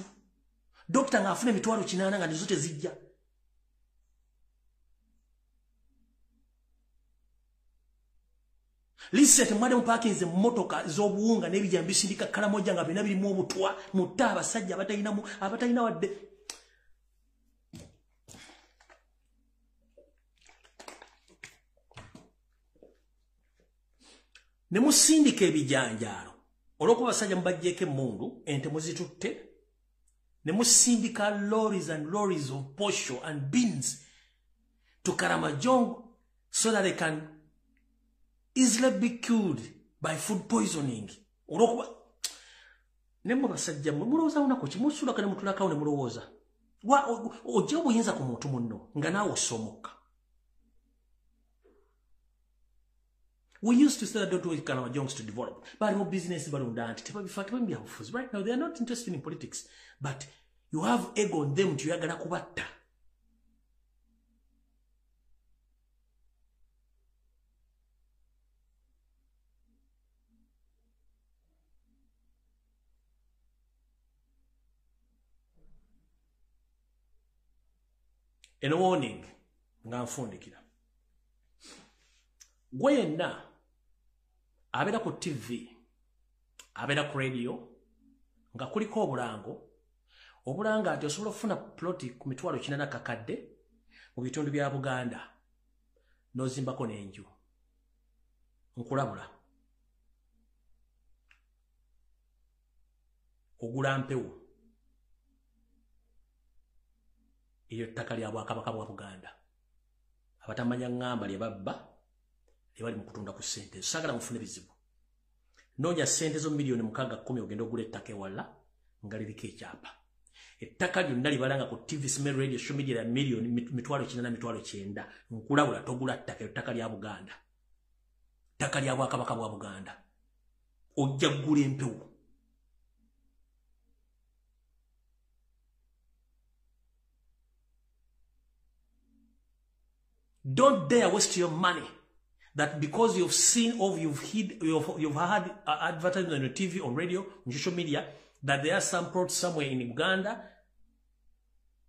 dokita ng'afuna 80,000, nga nizo tezijja. Lisete mwade mupakinze mmotoka z'obuwunga n'ebijja bisindika Kalamoja nga byonna birimu obutwa, mutta abasajja abatalina wadde. Ne musindika ebijanjaalo olw'okuba abasajja mubaggyeko emmundu, ente muzitutte, ne musindika lorries and lorries of posho and beans to Karamajong so that they can easily be killed by food poisoning. Olw'okuba ne mmwe basajja mmwe mulowooza lunaku ki musulako ne mutulakawo ne mulowooza ojja obuyinza ku muntu munno nga naawe osomoka. We used to say that don't wait Karamajong to develop. Bali mu business, balunda nti tebabifa, tebabyabufuzi. Right now they are not interested in politics. But you have ego on them nti oyagala kubatta. Eno warning nga nfundikira. Gwe yenna abeera ku TV, abeera ku radio, nga kuliko obulango obulanga nti osobola okufuna ploti ku 80,000 kakadde mu bitundu bya Buganda n'ozimbako n'enju, nkulabula, ogula mpewo. Eryo ttaka lya Bwakabaka bwa Buganda. Abatamanya ŋŋamba lye babba, lye bali mu kutunda ku ssente ezo. Saagala mufune bizibu. Noonya ssente zo 6 million 10 ogenda ogula ettaka ewala nga liriko ekyapa. Ettaka lyonna libalanga ku TV, smell, radio, social media ya miliyoni 80,000, 90,000, nkulabula, togula ttaka. Ettaka lya Buganda, ttaka lya Bwakabaka bwa Buganda. Ojja ggula empewo. Don't dare waste your money that because you've seen or you've heard advertisement on your TV, on radio, on social media, that there are some plots somewhere in Uganda.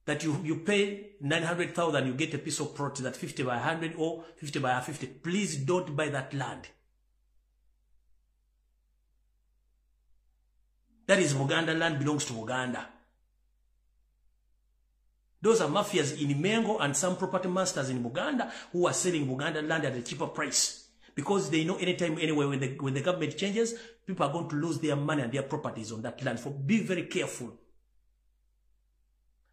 That you pay 900,000, you get a piece of property that 50 by 100 or 50 by 50. Please don't buy that land. That is Buganda land, belongs to Buganda. Those are mafias in Mengo and some property masters in Buganda who are selling Buganda land at a cheaper price. Because they know anytime, anywhere, when the government changes, people are going to lose their money and their properties on that land. So be very careful.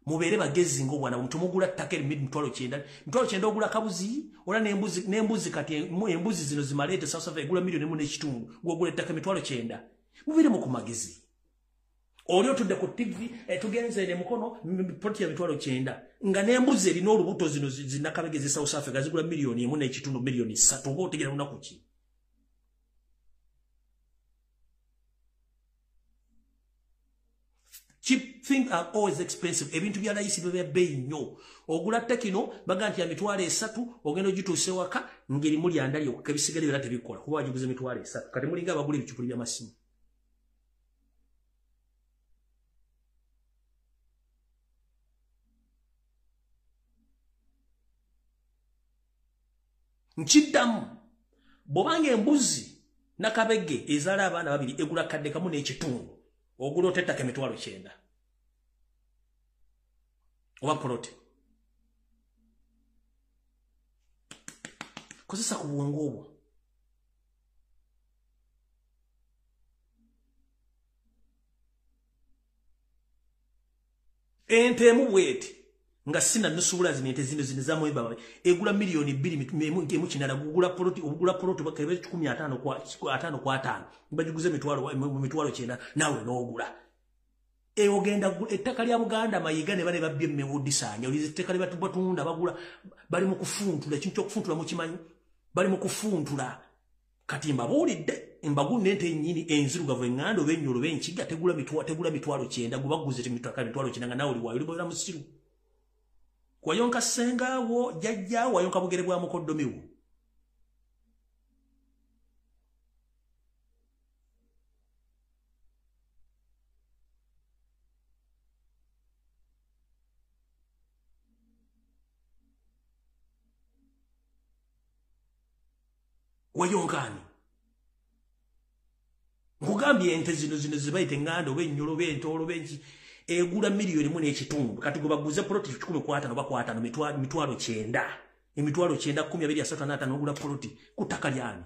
Mubeere bagezi ng'obwana tumugula ttaka eri 900,000. 900,000 ogula kabuzi, ola n'embuzi kati embuzi zino zimaleete South Africa egula 1.5 million, gw'ogula ettaka 900,000. Mubeere mu ku magezi. Oli otudde ku TV, tugenze ne mukono ploti ya 900,000 nga n'embuzi erina olubuto zino zinakabegezi South Africa zigula 1.5 million, 3 million, oba otegeera lunaku ki? Cheap things are always expensive. Ebintu bya layisi bya bbeeyi nnyo. Ogula tekino baga nti ya 300,000 ogenda ogituuse waka ngeri muli andali okka ebisigale byonna tebikola kuba wagiguze 300,000. Kati mulinga abagula ebicupuli by'amasimu. Nkiddamu bw'obanga embuzi nakabege ezaala abaana babiri egula 1.5 ogula otettaka 900,000 oba polote. Kozesa ku bwongo obwo. Ente emu bweti nga sina nusubula zino ente zino zino zamweba egula 2.8 million gugula poloti ogula poloti bakebe 15 kwa 5 kwa 5 mbajiguze mitwalo 9 nawe n'ogula. Ogenda ettaka lya Buganda Mayiga ne bane babbye mmewudisanya olize ettaka lya batunda bagula bali mu kufuntula ekintu ky'okufuntula mukimanyi bali mu kufuntula. Kati mbabuulidde mbagunne ente ennyini enzirugavu eŋŋanda oba ennyolo oba enkiga tegula 900,000 gubaguze mitwalo 9 nga nawe oli waayo oli musiru. Wayonka ssenga wo jjajja wayonka bugere bwa mukoddomi wo. Wayonka ani? Nkugambye ente zino zino zibayita eŋŋanda oba ennyolo oba entoolo oba enki egula 1.5 million. Kati gwe baguze poloti 15 oba 5 900,000 900,000 12 35 ogula poloti ku ttaka lyani?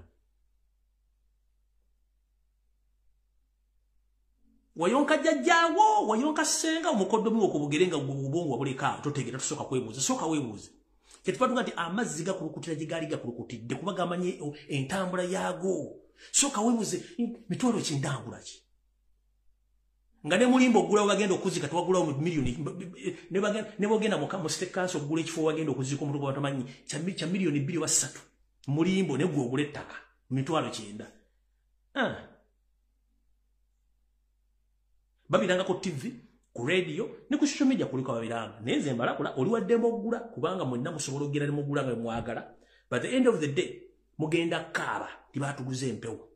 Wayonka jjajjaawo wayonka ssenga omukoddomi wo ku bugere nga obwongo wabuleka totegeera tusooka kwebuuza sooka weebuuze. Kyetuva tuga nti amazzi gakulukutira gye gaali gakulukutidde kuba gamanyi entambula yaago. Sooka weebuuze 900,000 ngula ki? Nga ne mulimba ogulawo bagenda okuzika tewagulawo miliyoni ne bogenda mu state council ogula ekifo wagenda okuzika omuntu gwe batamanyi kya 2 million oba 3 mulimbo ne gwe ogula ettaka 900,000. Babiranga ku TV, ku radio ne ku social media kuliko babiranga. Naye nze mbalakula oli waddembe okugula kubanga mwenna musobola okugenda ne mugula nga mwagala. But the end of the day mugenda kaaba tibatuguze empewo.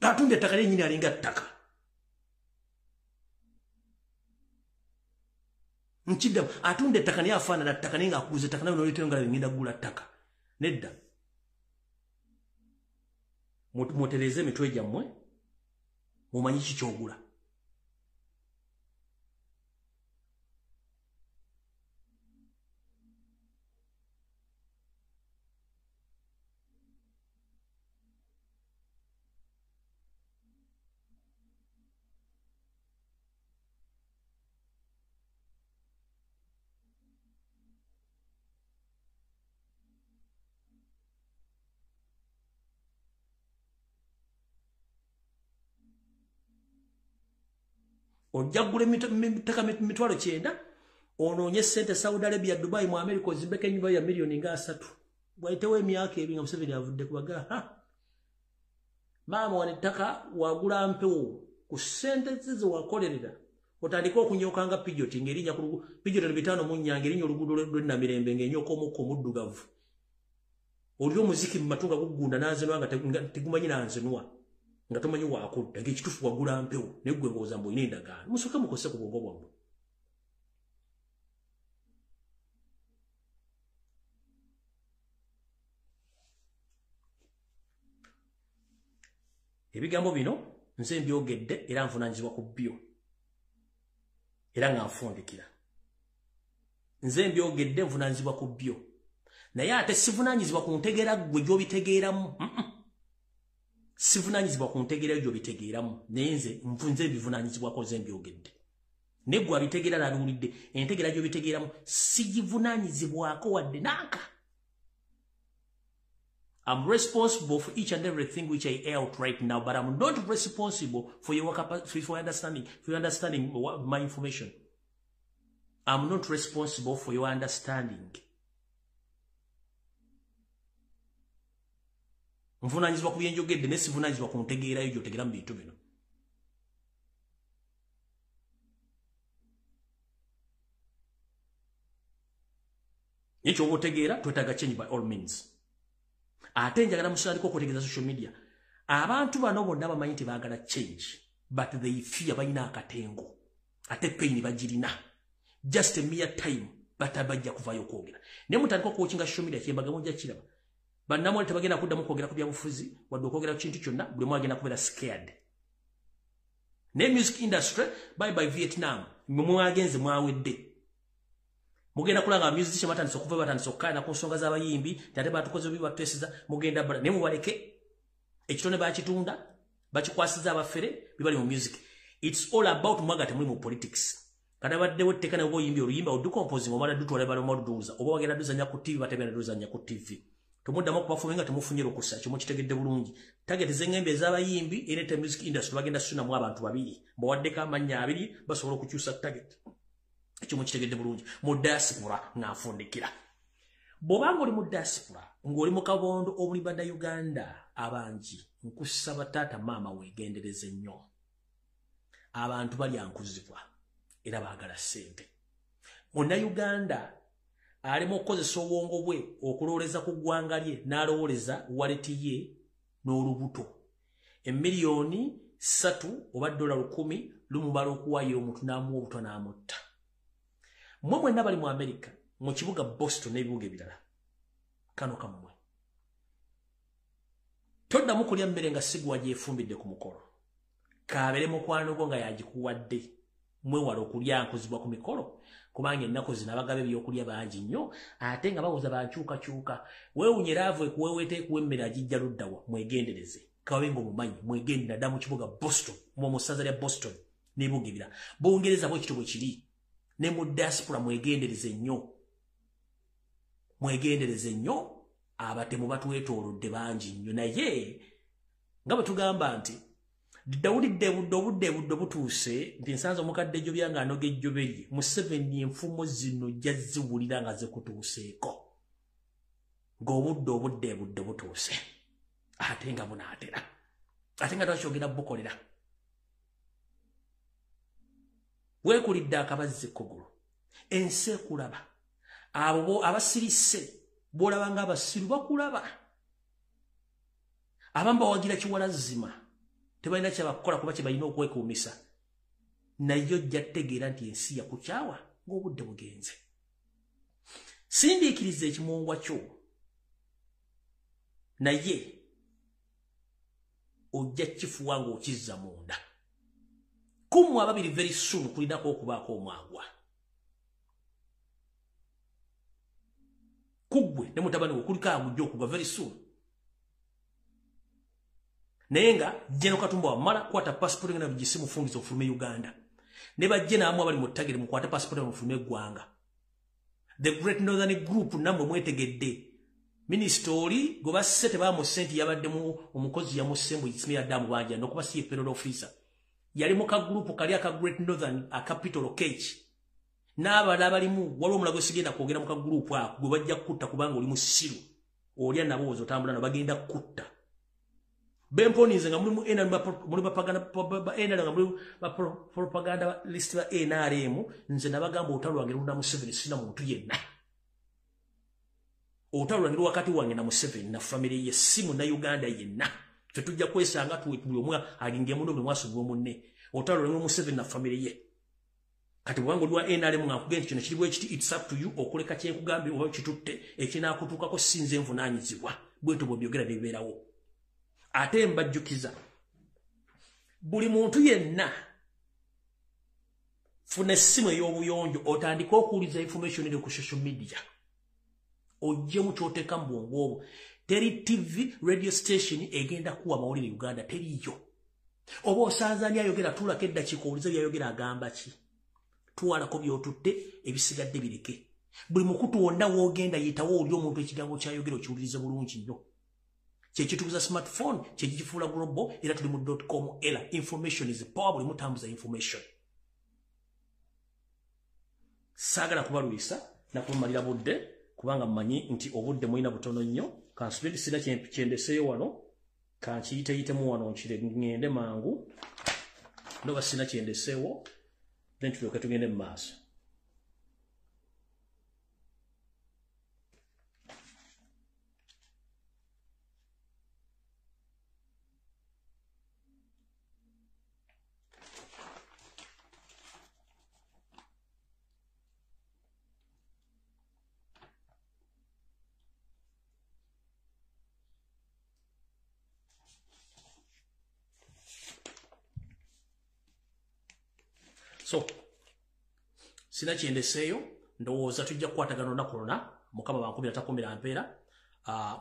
Atunda ettaka lyennyini alinga ttaka. Nkiddamu atunda ettaka naye afaanana ttaka naye ng'akuguza ettaka nawe n'oleetera ngalabe ngenda kugula ttaka. Nedda. Mutereeze emitwe gyammwe mumanyi ki ky'ogula. Ojja kugula ettaka 900,000 onoonye ssente Saudi Arabia, Dubai, mu America ozimbeko ennyumba ya 3 million. Bwayitewo emyaka ebiri nga Museveni avudde kubaga maama wano ettaka wagula mpewo ku ssente ze wakolerera Otandike okunyooka nga Peugeot ng'erinnya ku Peugeot 54 ng'erinnya oluguudo lw'e Namirembe ng'enyooka omukka omuddugavu. Oli omuziki mu matu nga gugunda n'anzenwa nga tegumanyi n'anzenwa, nga tomanyi waakudda, ng'ekituufu wagula mpewo, naye ggwe ng'owooza mbu olina endagaano. Musooke mukose ku bwongo bwammwe. Ebigambo bino nze mbyogedde era nvunaanyizibwa ku byo, era nga nfundikira. Nze mbyogedde, nvunaanyizibwa ku byo, naye ate sivunaanyizibwa ku ntegeera ggwe gy'obitegeeramu. Sivunaanyizibwa ku ntegeera gy'obitegeeramu, naye nze nze mbivunaanyizibwako, nze mbyogedde. Naye ggwe abitegeera n'abiwulidde, entegeera gy'obitegeeramu sigivunaanyizibwako wadde nanka. I'm responsible for each and everything which I air out right now, but I'm not responsible for your understanding my information. I'm not responsible for your understanding. Nvunaanyizibwa ku byenjogedde, naye sivunaanyizibwa ku ntegeerayo gy'otegeera mu bintu bino. Naye kyoba otegeera, twetaaga change by all means. Ate njagala musandika okutegeeza social media, abantu bano bonna bamanyi nti baagala change, but they fear, balina akatengo ate pain bagirina. Just a mere time batabajja kuvayo okwogera. Naye mutandika okuwatchinga social media, kyembaga mujja kiraba, bannamwali tebagenda kuddamu kwogera ku byabufuzi wadde okwogera ku kintu kyonna. Buli omu agenda kubeera scared. Naye music industry, bye bye Vietnam, mwagenze mwawedde. Mugenda kulanga musician batandise okuva, batandise okukaana ku nsonga z'abayimbi, ate batukoze bibi, batuteeseza. Mugenda bala, naye mubaleke, ekitone bakitunda, bakikwasiza abafere bibali mu music. It's all about mwaga temuli mu politics. Kati abaddewo etteeka, naye oba oyimbye oluyimba oducomposing, omala dutwala baloma oluduuza, oba wagenda duzanya ku TV, bategenda duzanya ku TV. Tomuddamu okubafume nga temufunye lukusa. Kyo mukitegedde bulungi. Target z'engembe ez'abayimbi ereta music industry, bagenda sunamu abantu babiri, mbawaddeko amannya abiri, basobola okukyusa target. Ekyo mukitegedde bulungi. Mu diaspora, nga nfundikira, bw'obanga oli mu diaspora, ng'oli mu kabondo omuli Bannayuganda abangi, nkusaba taata, maama, weegendereze nnyo. Abantu balyankuzibwa era baagala ssente. Munnayuganda alimu okukozesa obwongo bwe okulowooleza ku ggwanga lye, n'alowooleza wallet ye n'olubuto. Emiliyoni 3 oba $1,000 lumumala okuwaayo omuntu n'amuwa obutwa n'amutta. Mmwe mwenna bali mu Amerika, mu kibuga Boston n'ebibuga ebirala, kano kammwe, toddamu kulya mmere nga sigwa gyefumbidde ku mukolo, kaabere mukwano gwo nga yagikuwadde. Mwewala okulyankuzibwa ku mikolo, kubanga ennaku zino abagaba ebyokulya bangi nnyo, ate nga bawoza bankyukakyuka. Weewunye laavu ekuweeweeta ekuwa emmere agijja luddawa. Mwegendereze, kababe nga omumanyi. Mwegendera dda mu kibuga Boston, mu ssaza lya Boston n'ebibuga ebirala. Bungereza bwe kityo bwe kiri, ne mu diaspora mwegendereze nnyo, mwegendereze nnyo. Abatemu batwetoolodde bangi nnyo, naye nga bwe tugamba nti dawulidde budde, obudde budde butuuse nti nsanze omukadde ejjo nga anoga ejjobe lye. Museveni, enfumo zino jazziwulira nga zikutuuseeko, ng'obudde obudde budde butuuse, ate nga bunaatera, ate nga twakyogera bukolera. Weekulidde akabazzi ekkogolo, ensi ekulaba. Abo abasirise bw'olaba nga abasiru bakulaba, abamu bawagira kiwalazima, tebalina kyabakukola kuba kye balina okwekuumisa. Naye ojja tutegeera nti ensi yakukyawa ng'obudde bugenze. Sindiikiriza ekimongwa kyo, naye ojja kifuwa ng'okizza munda. Kummwe ababiri, very soon kulinako okubaako omwagwa kuggwe ne mutabani we, kuliko agujja okugwa very soon. Naye nga Gen Katumba wamala kwata passport nga nabigisi mufungiza ofulume Uganda, ne bajje naamu abali mu ttagere, mukwate passport mufulume eggwanga. The Great Northern Group, nammwe mwetegedde. Minisita oli gwe basse tebamusse nti yabaddemu omukozi yamusse mbu isimi yadde amubanja, nokuba si ye payroll officer, yali mu kagurupu kali aka Great Northern aka Cage n'abalala abalimu. Waliwo omulago sigenda kwogera mu kagurupu ako gwe bajja kukutta kubanga oli musiru, olya nabo woza otambula no bagenda kukutta. Bemponinze nga mulimu NRM, muli ba NRM, nga muli ba propaganda list ba NRM. Nze nabagamba olutalo lwange lunda Museveni, sina muntu yenna. Olutalo lwange wakati wange na Museveni na family ye, si Munnayuganda yenna. Tetujja kwesanga buli omu alinge muno, buli mwasubwa munne. Olutalo lwange Museveni na family ye. Kati bwange olwa NRM nga nkugenda kino kiri bwe kiti, it's up to you okuleka kyenkugambye oba kitutte. Ekinaakutuukako sinze nvunaanyizibwa. Bwetyo bwe bibeerawo. Ate mbajjukiza buli muntu yenna, funa essimu ey'obuyonjo, otandike okuwuliza information eri ku social media, oggyemu ky'oteeka mu bwongo obwo. Teri TV, radio station egenda kuwa mawulire Uganda, teriyo. Oba osanze ani ayogera, tuulako eddakiika owulize byayogera, agamba ki, twalako by'otutte, ebisigadde bireke. Buli mukutu wonna w'ogenda, yitawo oli omuntu ekigambo kyayogera okiwulirize bulungi nnyo. Kyekitukuza smartphone, kyekikifuula global, era tuli mu .com era. Information is power, buli mutambuza information. Saagala kubalwisa nakubamalira budde, kubanga mmanyi nti obudde mulina butono nnyo. Kansubire sina kyendeseeyo wano, kankiyiteyitemu wano nkire ŋŋende mangu. Noba sina kyendeseewo, then tulyoke tugende mu maaso. So sina kyendeseeyo, ndowooza tujja kukwatagana olunaku lwonna. Mukama bankubira takumira mpeera.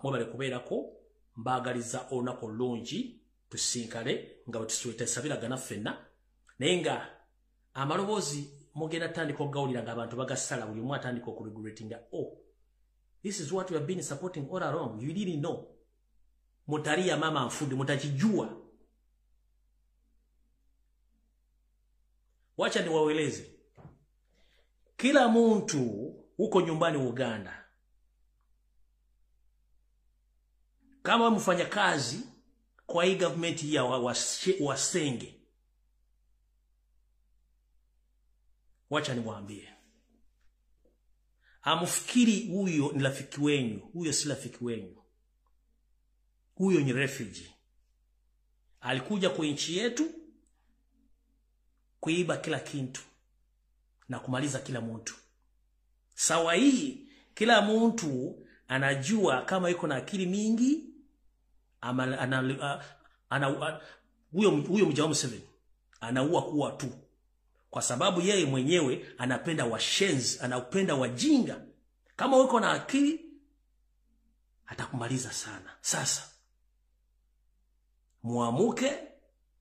Mwebale kubeerako, mbaagaliza olunaku olulungi, tusinkale nga bwe ffenna. Naye nga amaloboozi mugenda tandika okugawulira ng'abantu bagasala, buli omu atandika okuregulatinga, "Oh, this is what we have been supporting all along." You didn't know. Mutaliya mama nfudde, mutakijua. Wacha niwaeleze, kila muntu huko nyumbani Uganda, kama mfanya kazi kwa hii government ya wasenge, wacha niwaambie, amufikiri huyo ni rafiki wenyu. Huyo si rafiki wenyu, huyo ni refugee. Alikuja kwa nchi yetu kuiba kila kintu na kumaliza kila mtu. Sawa hii kila mtu anajua kama yuko na akili mingi ama ana huyo mjamaa Museveni anaua kuwa tu, kwa sababu yeye mwenyewe anapenda washenzi, anapenda wajinga. Kama uko na akili atakumaliza sana. Sasa muamuke,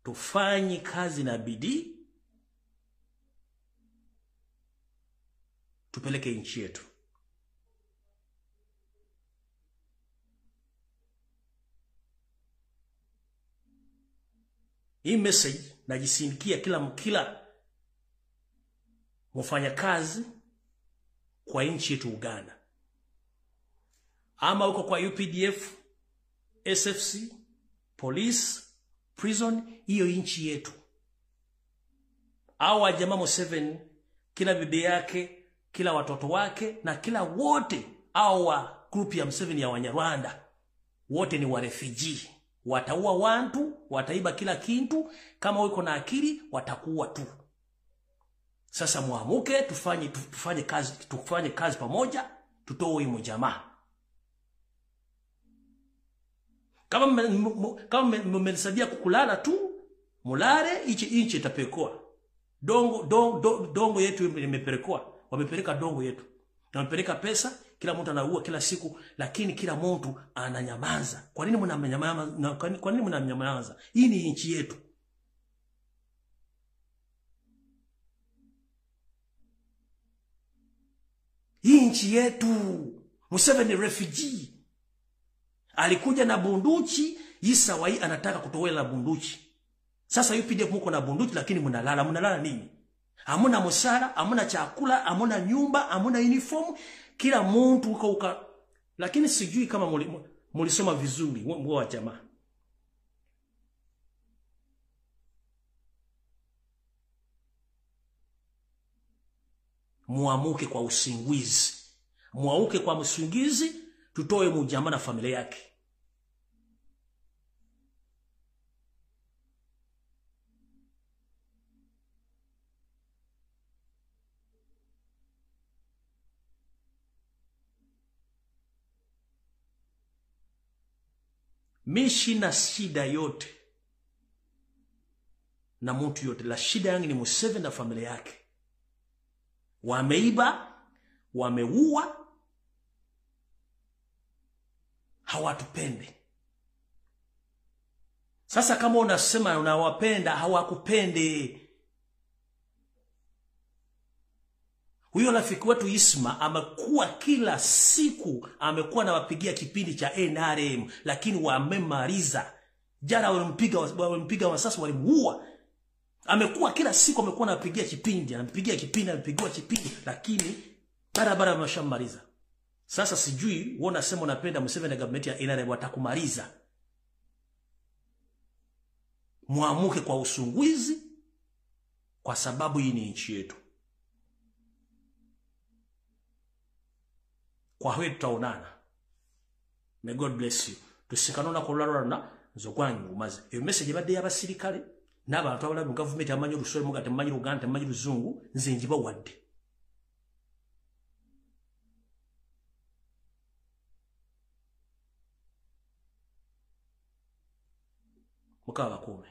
tufanye kazi na bidii, tupeleke nchi yetu. Hii message najisindikia kila mfanyakazi kwa nchi yetu Uganda, ama uko kwa UPDF, SFC, police, prison, hiyo nchi yetu. Hawa jamaa Museveni, kila bibi yake, kila watoto wake na kila wote hawa group ya Museveni ya Wanyarwanda, wote ni wa refugee. Wataua watu, wataiba kila kintu. Kama uko na akili watakuwa tu. Sasa muamuke, tufanye kazi pamoja, tutoe huyu jamaa. Kama mmenisaidia kukulala tu, mulale, ichi inchi itapelekwa. Dongo yetu imepelekwa. Wamepeleka dongo yetu. Na wamepeleka pesa, kila mtu anaua kila siku, lakini kila mtu ananyamaza. Kwa nini mnanyamaza? Kwa nini mnanyamaza? Hii ni nchi yetu. Hii nchi yetu. Museveni refugee. Alikuja na bunduki, Yisawai anataka kutowela bunduki. Sasa UPDF muko na bunduki lakini mnalala, mnalala nini? Hamuna msara, hamuna chakula, hamuna nyumba, hamuna uniform, kila mtu uko uka. Lakini sijui kama mulisoma vizuri mwa jamaa. Muamuke kwa usingizi. Muamuke kwa usingizi, tutoe mujama na familia yake. Mi shina shida yote na mtu yote, la shida yangu ni Museveni na familia yake. Wameiba, wameua, hawatupende. Sasa kama unasema unawapenda, hawakupende. Huyo rafiki wetu Isma amekuwa kila siku amekuwa anawapigia kipindi cha NRM, lakini wamemaliza. Jana walimpiga wasasi, walimuua. Amekuwa kila siku amekuwa anapigia kipindi, anampigia kipindi, anampigia kipindi, lakini barabara wameshamaliza. Sasa sijui wewe unasema unapenda Museveni na government ya NRM, watakumaliza. Muamuke kwa usunguizi, kwa sababu hii ni nchi yetu. Kwa hiyo tutaonana. May God bless you. Tusikanona kulalana nzokwanyu umaze. Eyo message badde y'abasirikale n'abantu abalala mu government amanyi oluswahili muga temanyi Luganda temanyi Luzungu, nze njibawadde. Mukama bakuume.